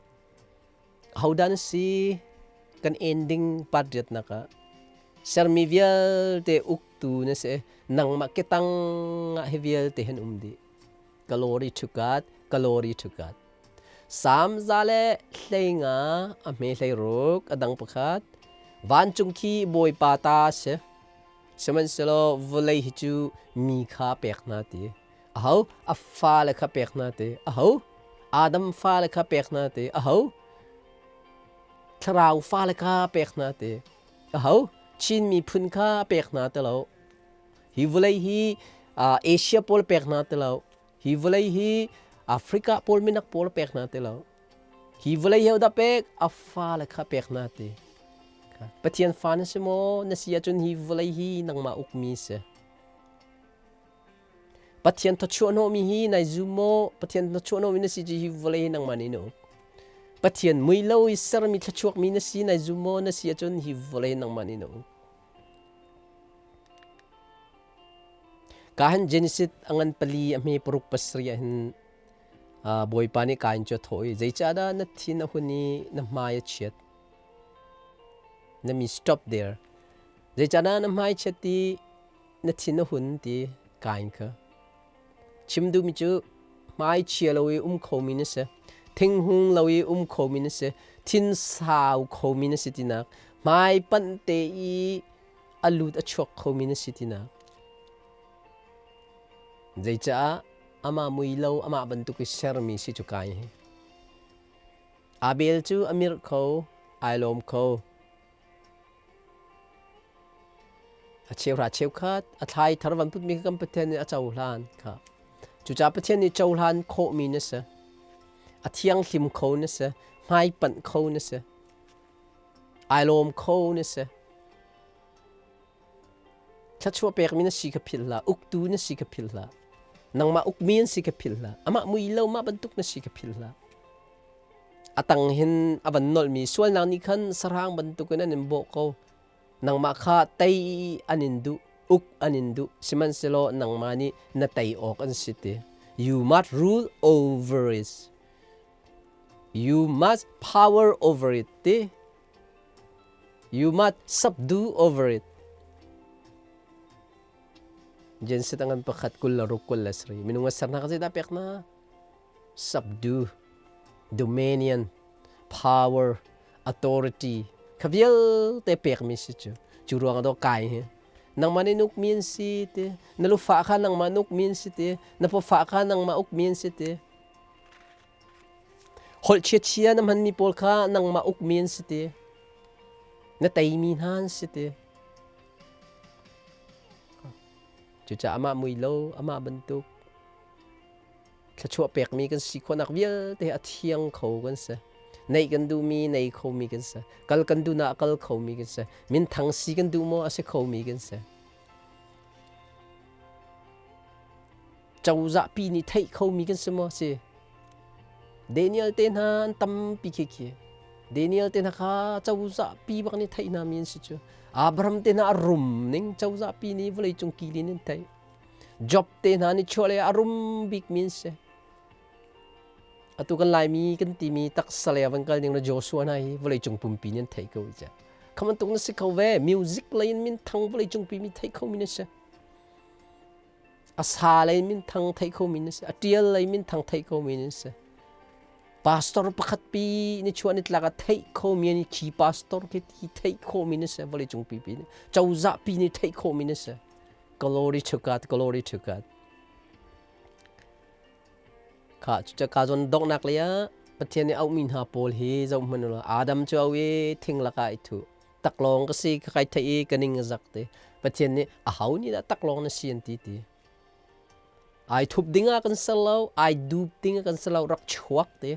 Ahodah na si? Kan ending part riatnak ah sermi vialte uktu na si. Nangmah ketang ah hi vialte hin um dih. Glory to God, glory to God. Salm 115 a hme 16 a dang pakhat. Vancung khi Bawipa ta si. Sihmanhsehlaw vawlei hi cu mi kha pek hna ti. Aho? A fale kha pek hna ti. Aho? Adam fale kha pek hna ti. Aho? Thlarau fale kha pek hna ti. Aho? Chin miphun kha pek hna ti lo. Hi vawlei hi Asia pawl pek hna ti lo. Hi vawlei hi Africa pawl minak pawl pek hna ti lo. Hi vawlei hi dah pek? A fale kha pek hna ti. Pathian fa na si maw? Na si ahcun hi vawlei hi nangmah ukmi si. Pathian thawchuah hnawhmi hi nai zum maw? Pathian thawchuah hnawhmi na si cu hi vawlei hi nangmah nih na uk. Pathian mui lo i sermi thluachuakmi na si nai zum maw? Na si ahcun hi vawlei nangmah nih na uk. Ka hin Genesis a ngan pali a hme paruk pasarih ah hin Bawipa nih Kain cu a thawh i zeicahdah na thin a hun i na hmai a chiat? Na mi stop there. Zeicahdah na hmai chiat i na thin a hun ti Kain kha. Chim duhmi cu hmai chia lo i um khomi na si. Thinghung lo i um khomi na si. Thin sau khomi na si tinak. Hmai panh te i a lut a chuak khomi na si tinak. Zeicah amah mui lo amah bantuk i sermi si cu kai hi. Abel cu a mirh kho, ai lawm kho. A cheuhra cheukhat a thlai thar van putmi kha kan Pathian nih a cohlan kha. Cucaah Pathian nih cohlan khawhmi na si. A thianghlim kho na si. Hmaipanh kho na si. Ai lawm kho na si. Thluachuah pekmi na si kha philh hlah. Uktu na si kha philh hlah. Nangmah ukmi an si kha philh hlah. Amah mui lo mah bantuk na si kha philh hlah. A tang hin a van nolhmi sualnak nih khan sahrang bantukin an in bawh ko. Nangmah kha tei an in duh, uk an in duh. Sihmanhsehlaw nangmah nih na tei awk an si ti. You must rule over it. You must power over it ti. You must subdue over it. Genesis angan pakhat 26 27 minung a sernak zeidah pek na? Subdue, dominion, power, authority kha vialte pekmi si cu. Cu ruang ah dawh kai hi. Nangmah nih ukmi an si ti, na lufa kha nangmah ukmi an si ti, na pawfa kha nangmah ukmi an si ti. Holh chiachia na hmanmi pawl kha nangmah ukmi an si ti. Na teimi hna an si ti. Cucaah amah mui lo, amah bantuk thluachuah pekmi kan si khawhnak vialte a thiang kho kan si. Neih kan duhmi nei khomi kan si. Kal kan duhnak a kal khomi kan si. Minthang si kan duh maw a si khomi kan si. Cozah pi nih theih khomi kan si maw si? Daniel te hna an tampi khi khi. Daniel te hna kha cozah pi bak nih theih hna mi an si cu. Abraham te hna a rum ning cozah pi nih vawleicung kilin an theih. Job te hna nih chuah le a rum bik mi an si. Atu kan Laimi kan timi taksa le van kal ning le Joshua hna hi vawleicung pumpi nih an theih ko i Kha bantuk na si kho ve. Music lei in minthang vawleicung pi mi theih kho mi na si. A sa lei minthang theih khomi na si. A ṭial lei minthang theih khomi na si. Pastor pakhat pi ni chuah ni tlak ah theih khomi ni khi pastor khi ti theih khomi na si vawleicung pi pi cozah pi nih theih khomi na si. Glory to God, glory to God. Kha cucu ka zawn donghnak lei ah Pathian nih auhmi hna pawl hi zoh hmanh u law Adam cu au i thing lakah i thuh. Taklawng ka si ka kai theih i ka ning a zak ti. Pathian nih aho nih dah taklawng na si an ti ti. Ai thup ding ah kan ser lo, ai dup ding ah kan ser lo, rak chuak ti.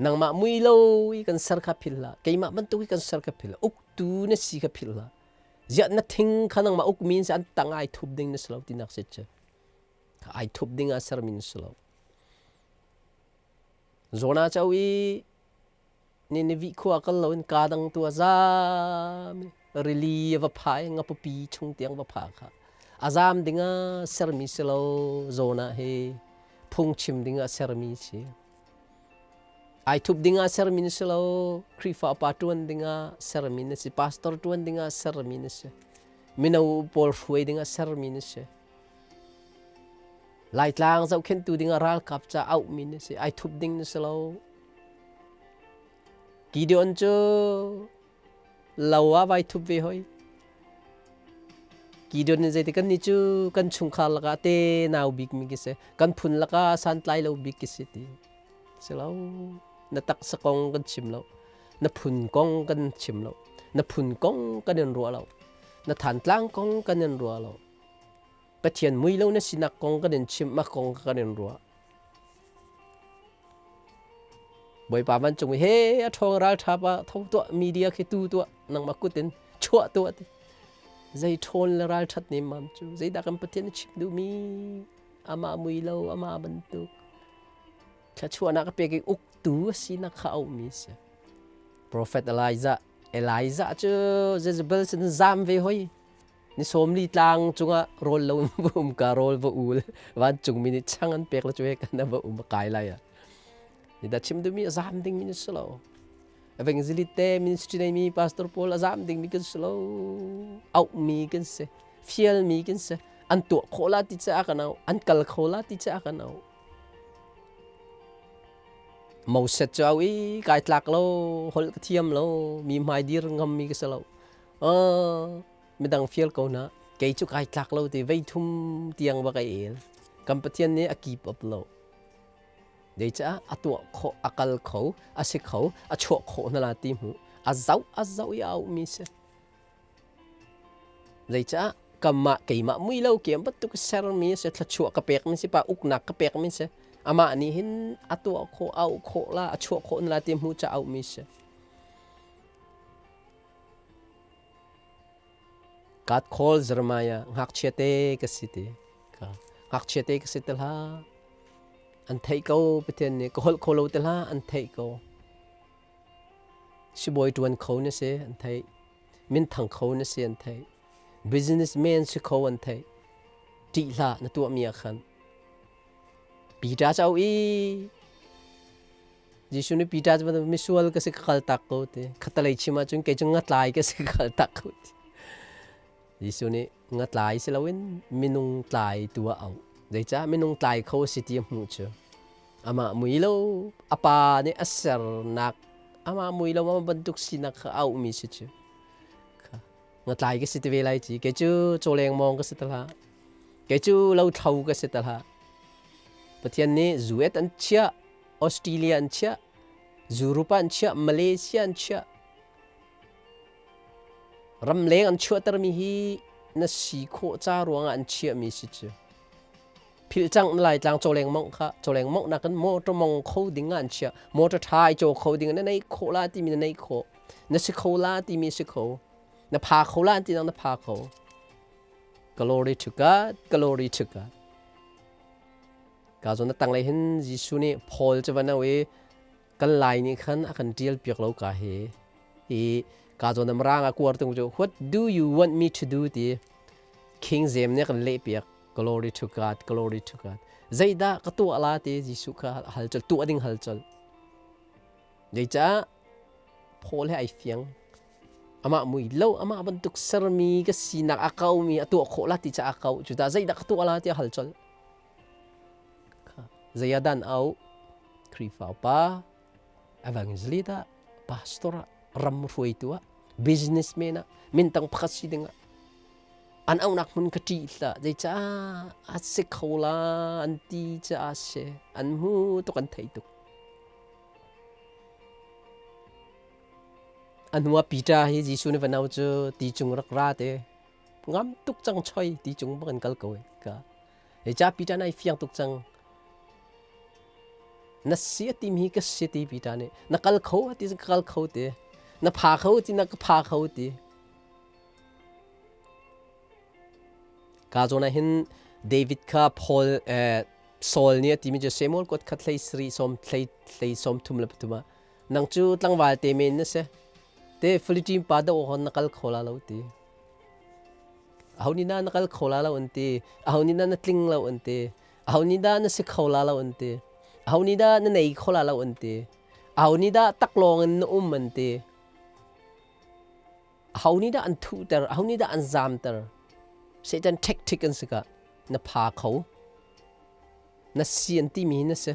Nangmah mui lo i kan ser kha philh hlah. Keimah bantuk i kan ser kha philh hlah. Uktu na si kha philh hlah. Ziah na thing kha nangmah ukmi in an tang ai thup ding na si lo tinak si cu. Ai thup ding ah sermi na si lo. Jonah cu i Nineveh khua kal loin kaa dang tu a zaam i rili a va pha i ngapupi chung tiang va pha kha. A zaam dingah sermi si lo Jonah hi phungchim dingah sermi si. Ai thup dingah sermi na si lo Khrihfa upa ṭuan dingah sermi na si pastor ṭuan dingah sermi na si mino pawl hruai dingah sermi na si. Laitlang zohkhenhtu dingah ralkap ca auhmi na si. Ai thup ding na si lo. Gideon cu lo ah vai thup ve hoi. Gideon nih zeiti kan nih cu kan chungkhar lakah te nau bikmi ki si. Kan phun lakah santlai lo bik ki si ti. Si lo. Na taksa kong kan chim lo. Na phun kong kan chim lo. Na phun kong kan in ruah lo. Na thantlang kong kan in ruah lo. Pathian mui lo na sinak kong kan in chimh, mah kong kan in ruah. Bawipa vancung i he a ṭhawng ralṭha pa tho tuah media khi tu tuah nangmah kut in chuah tuah ti. Zei ṭhawn le ralṭhat ne mam cu zeidah kan Pathian a chim duhmi amah mui lo amah bantuk thluachuahnak a pek i uktu a sinak kha a auhmi a si. Prophet Elijah Elijah cu Jezebel sin zam ve hoi. Ni 40 tlang cungah rawl lo in va um ka rawl va ul vancung mi nih chang an pek la cu he kan va um kai lai ah. Ni da chim duhmi a zam dingmi na si lo. Evangelist te ministry nei mi pastor pawl a zam dingmi kan si lo. Auhmi kan si. Fialmi kan si. An tuah khawh la ti caah kan au. An kal kho la ti caah kan au. Moses cu au i kai tlak lo, holh ka thiam lo, mi hmai dir ngam mi ka si lo. Midang fial ko na, kei cu kai tlak lo ti vei thum tiang va kai el. Kan Pathian nih a keep up lo. Zeicah a tuah khawh, a kal kho, a si kho, a chuah khawh hna la ti hmu. A zoh, a zoh i a auhmi si. Zeicah kamah keimah mui lo kem bantuk sermi si, thluachuah ka pekmi si, pa uknak ka pekmi si. Amah nih hin a tuah khawh, a auh khawh la, a chuah khawh la ti hmu ca auhmi si. God call Jeremiah, ngakchia te ka si ti. Ngakchia te ka si te hlah. An theih ko Pathian nih ka holh kho lo te hlah an theih ko. Sibawi ṭuan kho na si an theih. Minthang kho na si an theih. Businessman si kho an theih. Ṭih hlah na tuahmi ah khan. Peter cu i Jesuh nih Peter cu misual ka si ka kal tak ko ti. Khatalei chim ahcun kei cu ngatlai ka si ka kal tak ko ti. Jesuh nih ngatlai si loin minung tlai tu ah auh. Zeicah minung tlai kho si ti a hmuh cu. Amah mui lo a pa nih a sernak amah mui lo amah bantuk sinak kha auhmi si cu. Ngatlai ka si te ve lai ci. Kei cu cawleng mawng ka si te hlah. Kei cu lothlo ka si te hlah. Pathian nih US an chiah, Australia an chiah, Europe an chiah, Malaysia an chiah. Ramleng an chuahtermi hi na si khawh ca ruangah an chiahmi si cu. Philh cang na Laitlang cawleng mongh kha cawleng mongh nakin motor mong kho ding ah an chiah. Motor ṭha i caw kho ding na nei khawh la timi na nei khawh. Na si kho la timi si kho. Na pha kho la ti na pha kho. Glory to God, glory to God. Ka zawn na tanglei hin Jesuh nih Paul cu va no i kan lai nih khan a kan ṭial piak lo ka hi. I ka zawn na marang a kuar tung cu what do you want me to do ti King James nih a kan leh piak. Glory to God, glory to God. Zeidah ka tuah la ti Jesuh kha hal col, tuah ding hal col. Zeicah Paul he ai fiang. Amah mui lo, amah bantuk sermi ka sinak a kaumi a tuah khawh la ti ca a kau. Cuta zeidah ka tuah la ti a hal col. Zeiadan au Khrihfa upa, evangelist ah, pastor ah, ram hruaitu ah, businessman ah, mintang pakhat si ding ah an auhnak hmun ka ṭih hlah. Zeicah a si kho la an ti caah si. An hmu tuk an thei tuk. A hnuah Peter hi Jesuh nih va nau cu ti cung rak ra te. Ngam tuk cang choi ti cung bak in kal ko ka. Zeicah Peter nai fiang tuk cang. Na si a timi hi ka si ti Peter nih. Na kal kho a ti ka kal kho ti. Na pha kho ti na ka pha kho ti. Ka zawn ah hin David kha Paul Saul nih a timi cu Samuel kuat khat hlei sarih sawm hlei hlei sawm thum le pathum ah nang cu tlangval te men na si te Philippine pa do hon na kal kho la lo ti aho ni na na kal kho la lo an ti aho ni na na tling lo an ti aho ni dah na si kho la lo an ti aho ni dah na nei kho la lo an ti aho ni dah taklawng in na um an ti Aho nih dah an thuhter, aho nih dah an zamter? Satan tactic an si ka. Na pha kho. Na si an timi hi na si.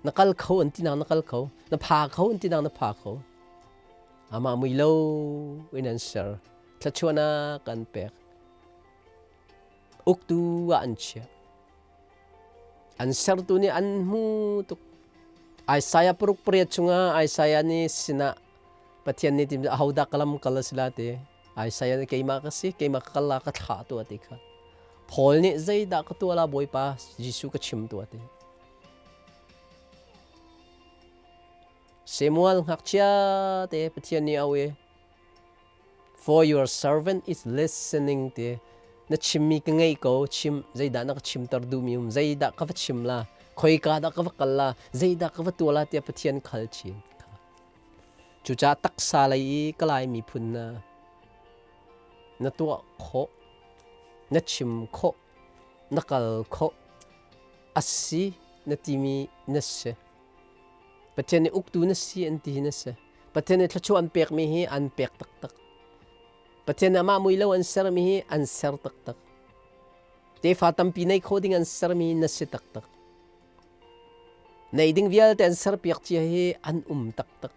Na kal kho an ti na na kal kho. Na pha kho an ti na na pha kho. Amah mui lo in an ser. Thluachuahnak an pek. Uktu ah an chiah. An sertu nih an hmu tuk. Isaiah 8 chungah Isaiah nih sinah Pathian nih tim ahodah ka lam kal a si la ti. Isaiah nih keimah ka si, keimah ka kal la ka thlah tu a ti kha. Paul nih zeidah ka tuah la Bawipa Jesuh ka chim tu a ti. Samuel ngakchia te Pathian nih au i For your servant is listening ti na chimmi ka ngei ko chim zeidah na ka chimter duhmi um zeidah ka va chim la khoika dah ka va kal la zeidah ka va tuah la tiah Pathian khal chin. Cucaah taksa lei i ka Lai miphun na tuah khawh. Na chim khawh, na kal khawh, a si na timi na si. Pathian nih uktu na si an ti hi na si. Pathian nih thluachuah an pekmi hi an pek taktak. Pathian nih amah mui lo an sermi hi an ser taktak. Tefa tampi nei kho ding an sermi na si taktak. Nei ding vialte an serpiak cia hi an um taktak.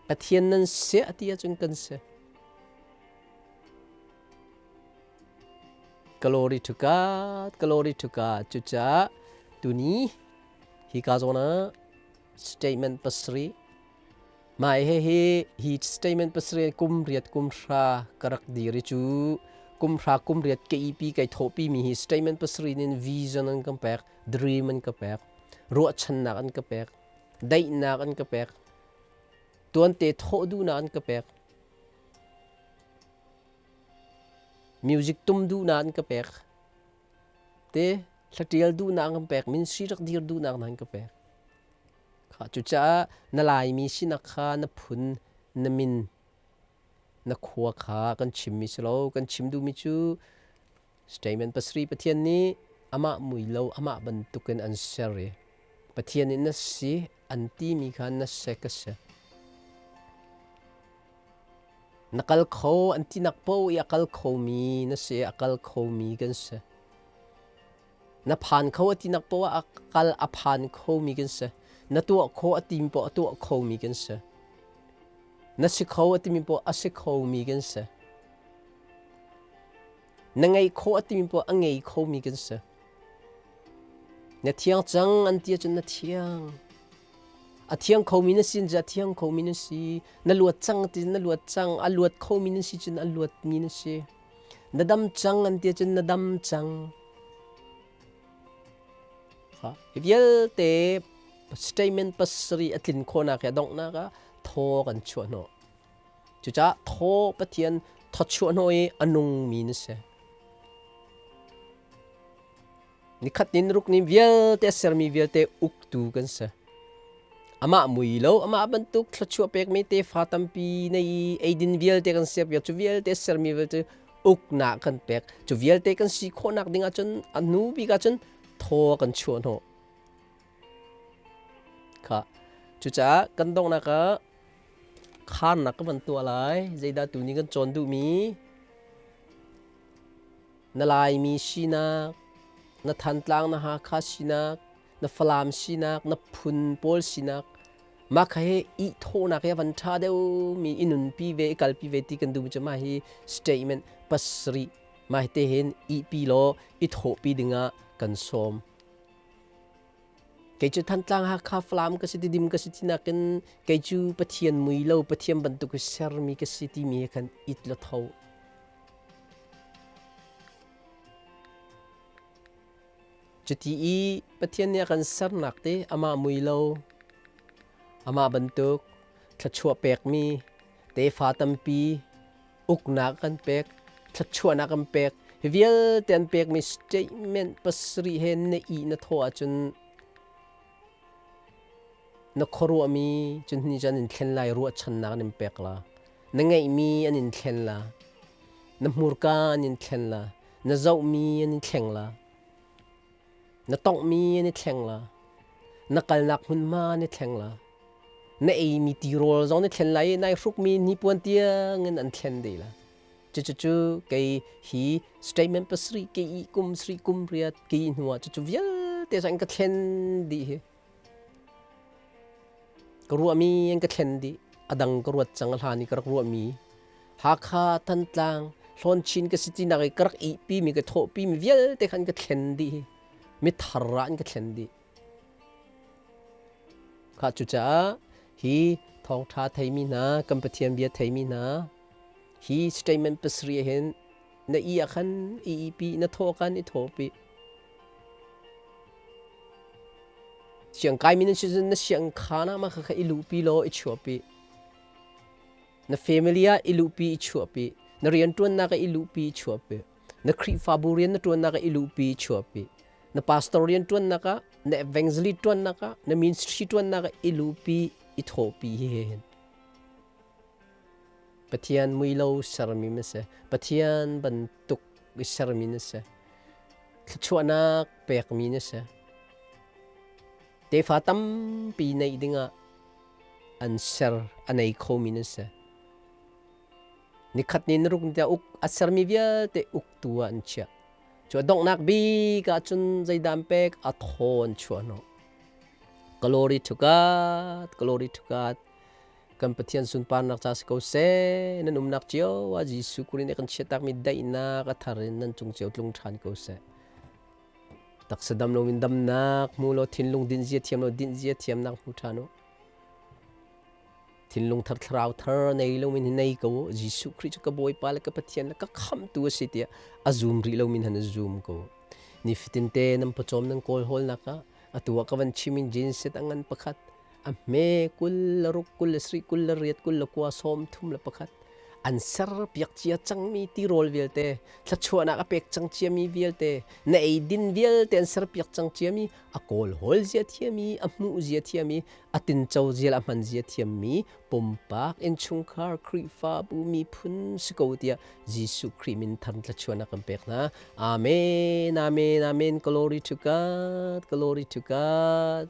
Pathian nan si a ti ahcun kan si. Glory to God, glory to God. Cucaah tuni hi ka zawn ah statement pasarih Mah hihi hi statement pasarih kum riat kum hra ka rak dir i cu kum hra kum riat ka ipi kai thawhpi mi hi statement pasarih nin vision an ka pek, dream an ka pek, ruahchannak an ka pek, daihnak an ka pek, tuante thawh duhnak an ka pek, music tum duhnak an ka pek, te hlatial duhnak an ka pek, ministry rak dir duhnak an ka pek. Cucaah na Laimi sinak kha na phun, na min, na khua kha kan chimmi si lo. Kan chim duhmi cu statement pasarih Pathian nih amah mui lo amah bantukin an ser i Pathian nih na si an timi kha na si ka si. Na kal kho an tinak paoh i a kal khomi na si, a kal khomi kan si. Na phan kho a tinak poah ah a kal a phan khomi kan si. Na tuah kho a timi poah a tuah khomi kan si. Na si kho a timi poah a si khomi kan si. Na ngei kho a timi poah a ngei khomi kan si. Na thiang cang an ti ahcun na thiang. A thiang khomi na sin cu a thiang khomi na si. Na luat cang ti na luat cang. A luat khomi na si cun a luatmi na si. Na dam cang an ti ahcun na dam cang. Hi vialte statement pasarih a tlin khawhnak hi a donghnak ah thaw kan chuah hnawh. Cucaah thaw Pathian thawchuah hnawh i a nungmi na si. Nikhat ni ruk ni vialte a sermi vialte uktu kan si. Amah mui lo, amah bantuk thluachuah pekmi tefa tampi nei i eidin vialte kan serpiak, cu vialte sermi vialte uknak kan pek. Cu vialte kan si khawhnak ding ahcun a hnu bik ahcun thaw kan chuah hnawh. Kha. Cucaah kan donghnak ah kharnak ka van tuah lai. Zeidah tuni kan cawn duhmi? Na Laimi sinak, na Thantlang, na Hakha sinak, na Falam sinak, na phun pawl sinak, mah kha hi i thawhnak hi a van ṭha deuhmi i nunpi ve, i kalpi ve ti kan duh cu mah hi statement pasarih mah hi te hin ihpi law i thawhpi dingah kan sawm. Kei cu Thantlang Hakha Falam ka si Tidim ka si ti nakin kei cu Pathian mui lo Pathian bantuk i sermi ka si timi he khan it la tho. Cuti i Pathian nih a kan sernak te amah mui lo, amah bantuk thluachuah pekmi tefa tampi uknak kan pek, thluachuahnak kan pek, hi vialte an pekmi statement pasarih he na i na thawh ahcun na khuaruahmi cun ni cu an in thlen lai ruahchannak an in pek la. Na ngeihmi an in thlen la. Na hmurka an in thlen la. Na zohmi an in thleng la. Na tonghmi an i thleng la. Na kalnak hmunhma an i thleng la. Na eimi tirawl zong na thlen lai i nai hrukmi hnipuan tiang in an thlen dih la. Cucu kei hi statement pasarih kei i kum sarih kum riat kei hnu ah cucu vialte an ka thlen dih hi. Ka ruahmi an ka thlen dih. A dang ka ruat cang a hlan i ka rak ruahmi. Hakha, Thantlang, Hlawn ka si tinak i ka rak ihpimi ka thawhpimi vialte kha an ka thlen dih hi. Mithar ah an ka thlen dih. Kha cucaah hi thawngṭha theimi hna, kan Pathian bia theimi hna, hi statement pasarih hin na i ah khan i ipi, na thawh khan i thawhpi. Siangkaimi nan si cun na siangkhaan ah mah kha i luhpi law i chuahpi. Na family ah i luhpi i chuahpi. Na rianṭuannak ah i luhpi i chuahpi. Na Khrihfabu rian na ṭuannak ah i luhpi i chuahpi. Na pastor rian ṭuannak ah, na evangelist ṭuannak ah, na ministry ṭuannak ah i luhpi i thawhpi hi hin. Pathian mui lo sermi na si. Pathian bantuk. I sermi na si. Thluachuahnak pekmi na si. Tefa tampi neih dingah an ser a nei khomi na si. Nikhat ni na ruk tiah uk a sermi vialte uktu ah an chiah. Cu a donghnak bik ahcun zeidah an pek? A thaw an chuah hnawh. Glory to God, glory to God. Kan Pathian sunparnak ca si ko seh. Nan umnak cio ah Jesuh Khrih nih kan chiahtakmi daihnak a thar in nan cung cio tlung ṭhan ko seh. Taksa dam loin damnak hmu law thinlung dinh zia thiam lo dinh zia thiamnak hmu ṭhan u. Thinlung thar thlarau thar nei lomin hi nei ko u. Jesuh Khrih cu ka Bawipa le ka Pathian le ka khamhtu a si tiah a zum rih lomi han zum ko. Nifatin te nan pawcawm nan kawl hawlnak ah atu ah ka van chim in genset a ngan pakhat a hme 26 27 28 29 31 an ser piak cia cangmi tirawl vialte thluachuahnak a pek cang ciami vialte na eidin vialte an ser piak cang ciami a kawl hawl zia thiami a hmuh zia thiami a tinco zia a hman zia thiammi pumpak innchungkhar Khrihfabu miphun si ko tiah Jesuh Khrih min thar thluachuahnak kan pek hna. Amen, amen, amen. Glory to God, glory to God.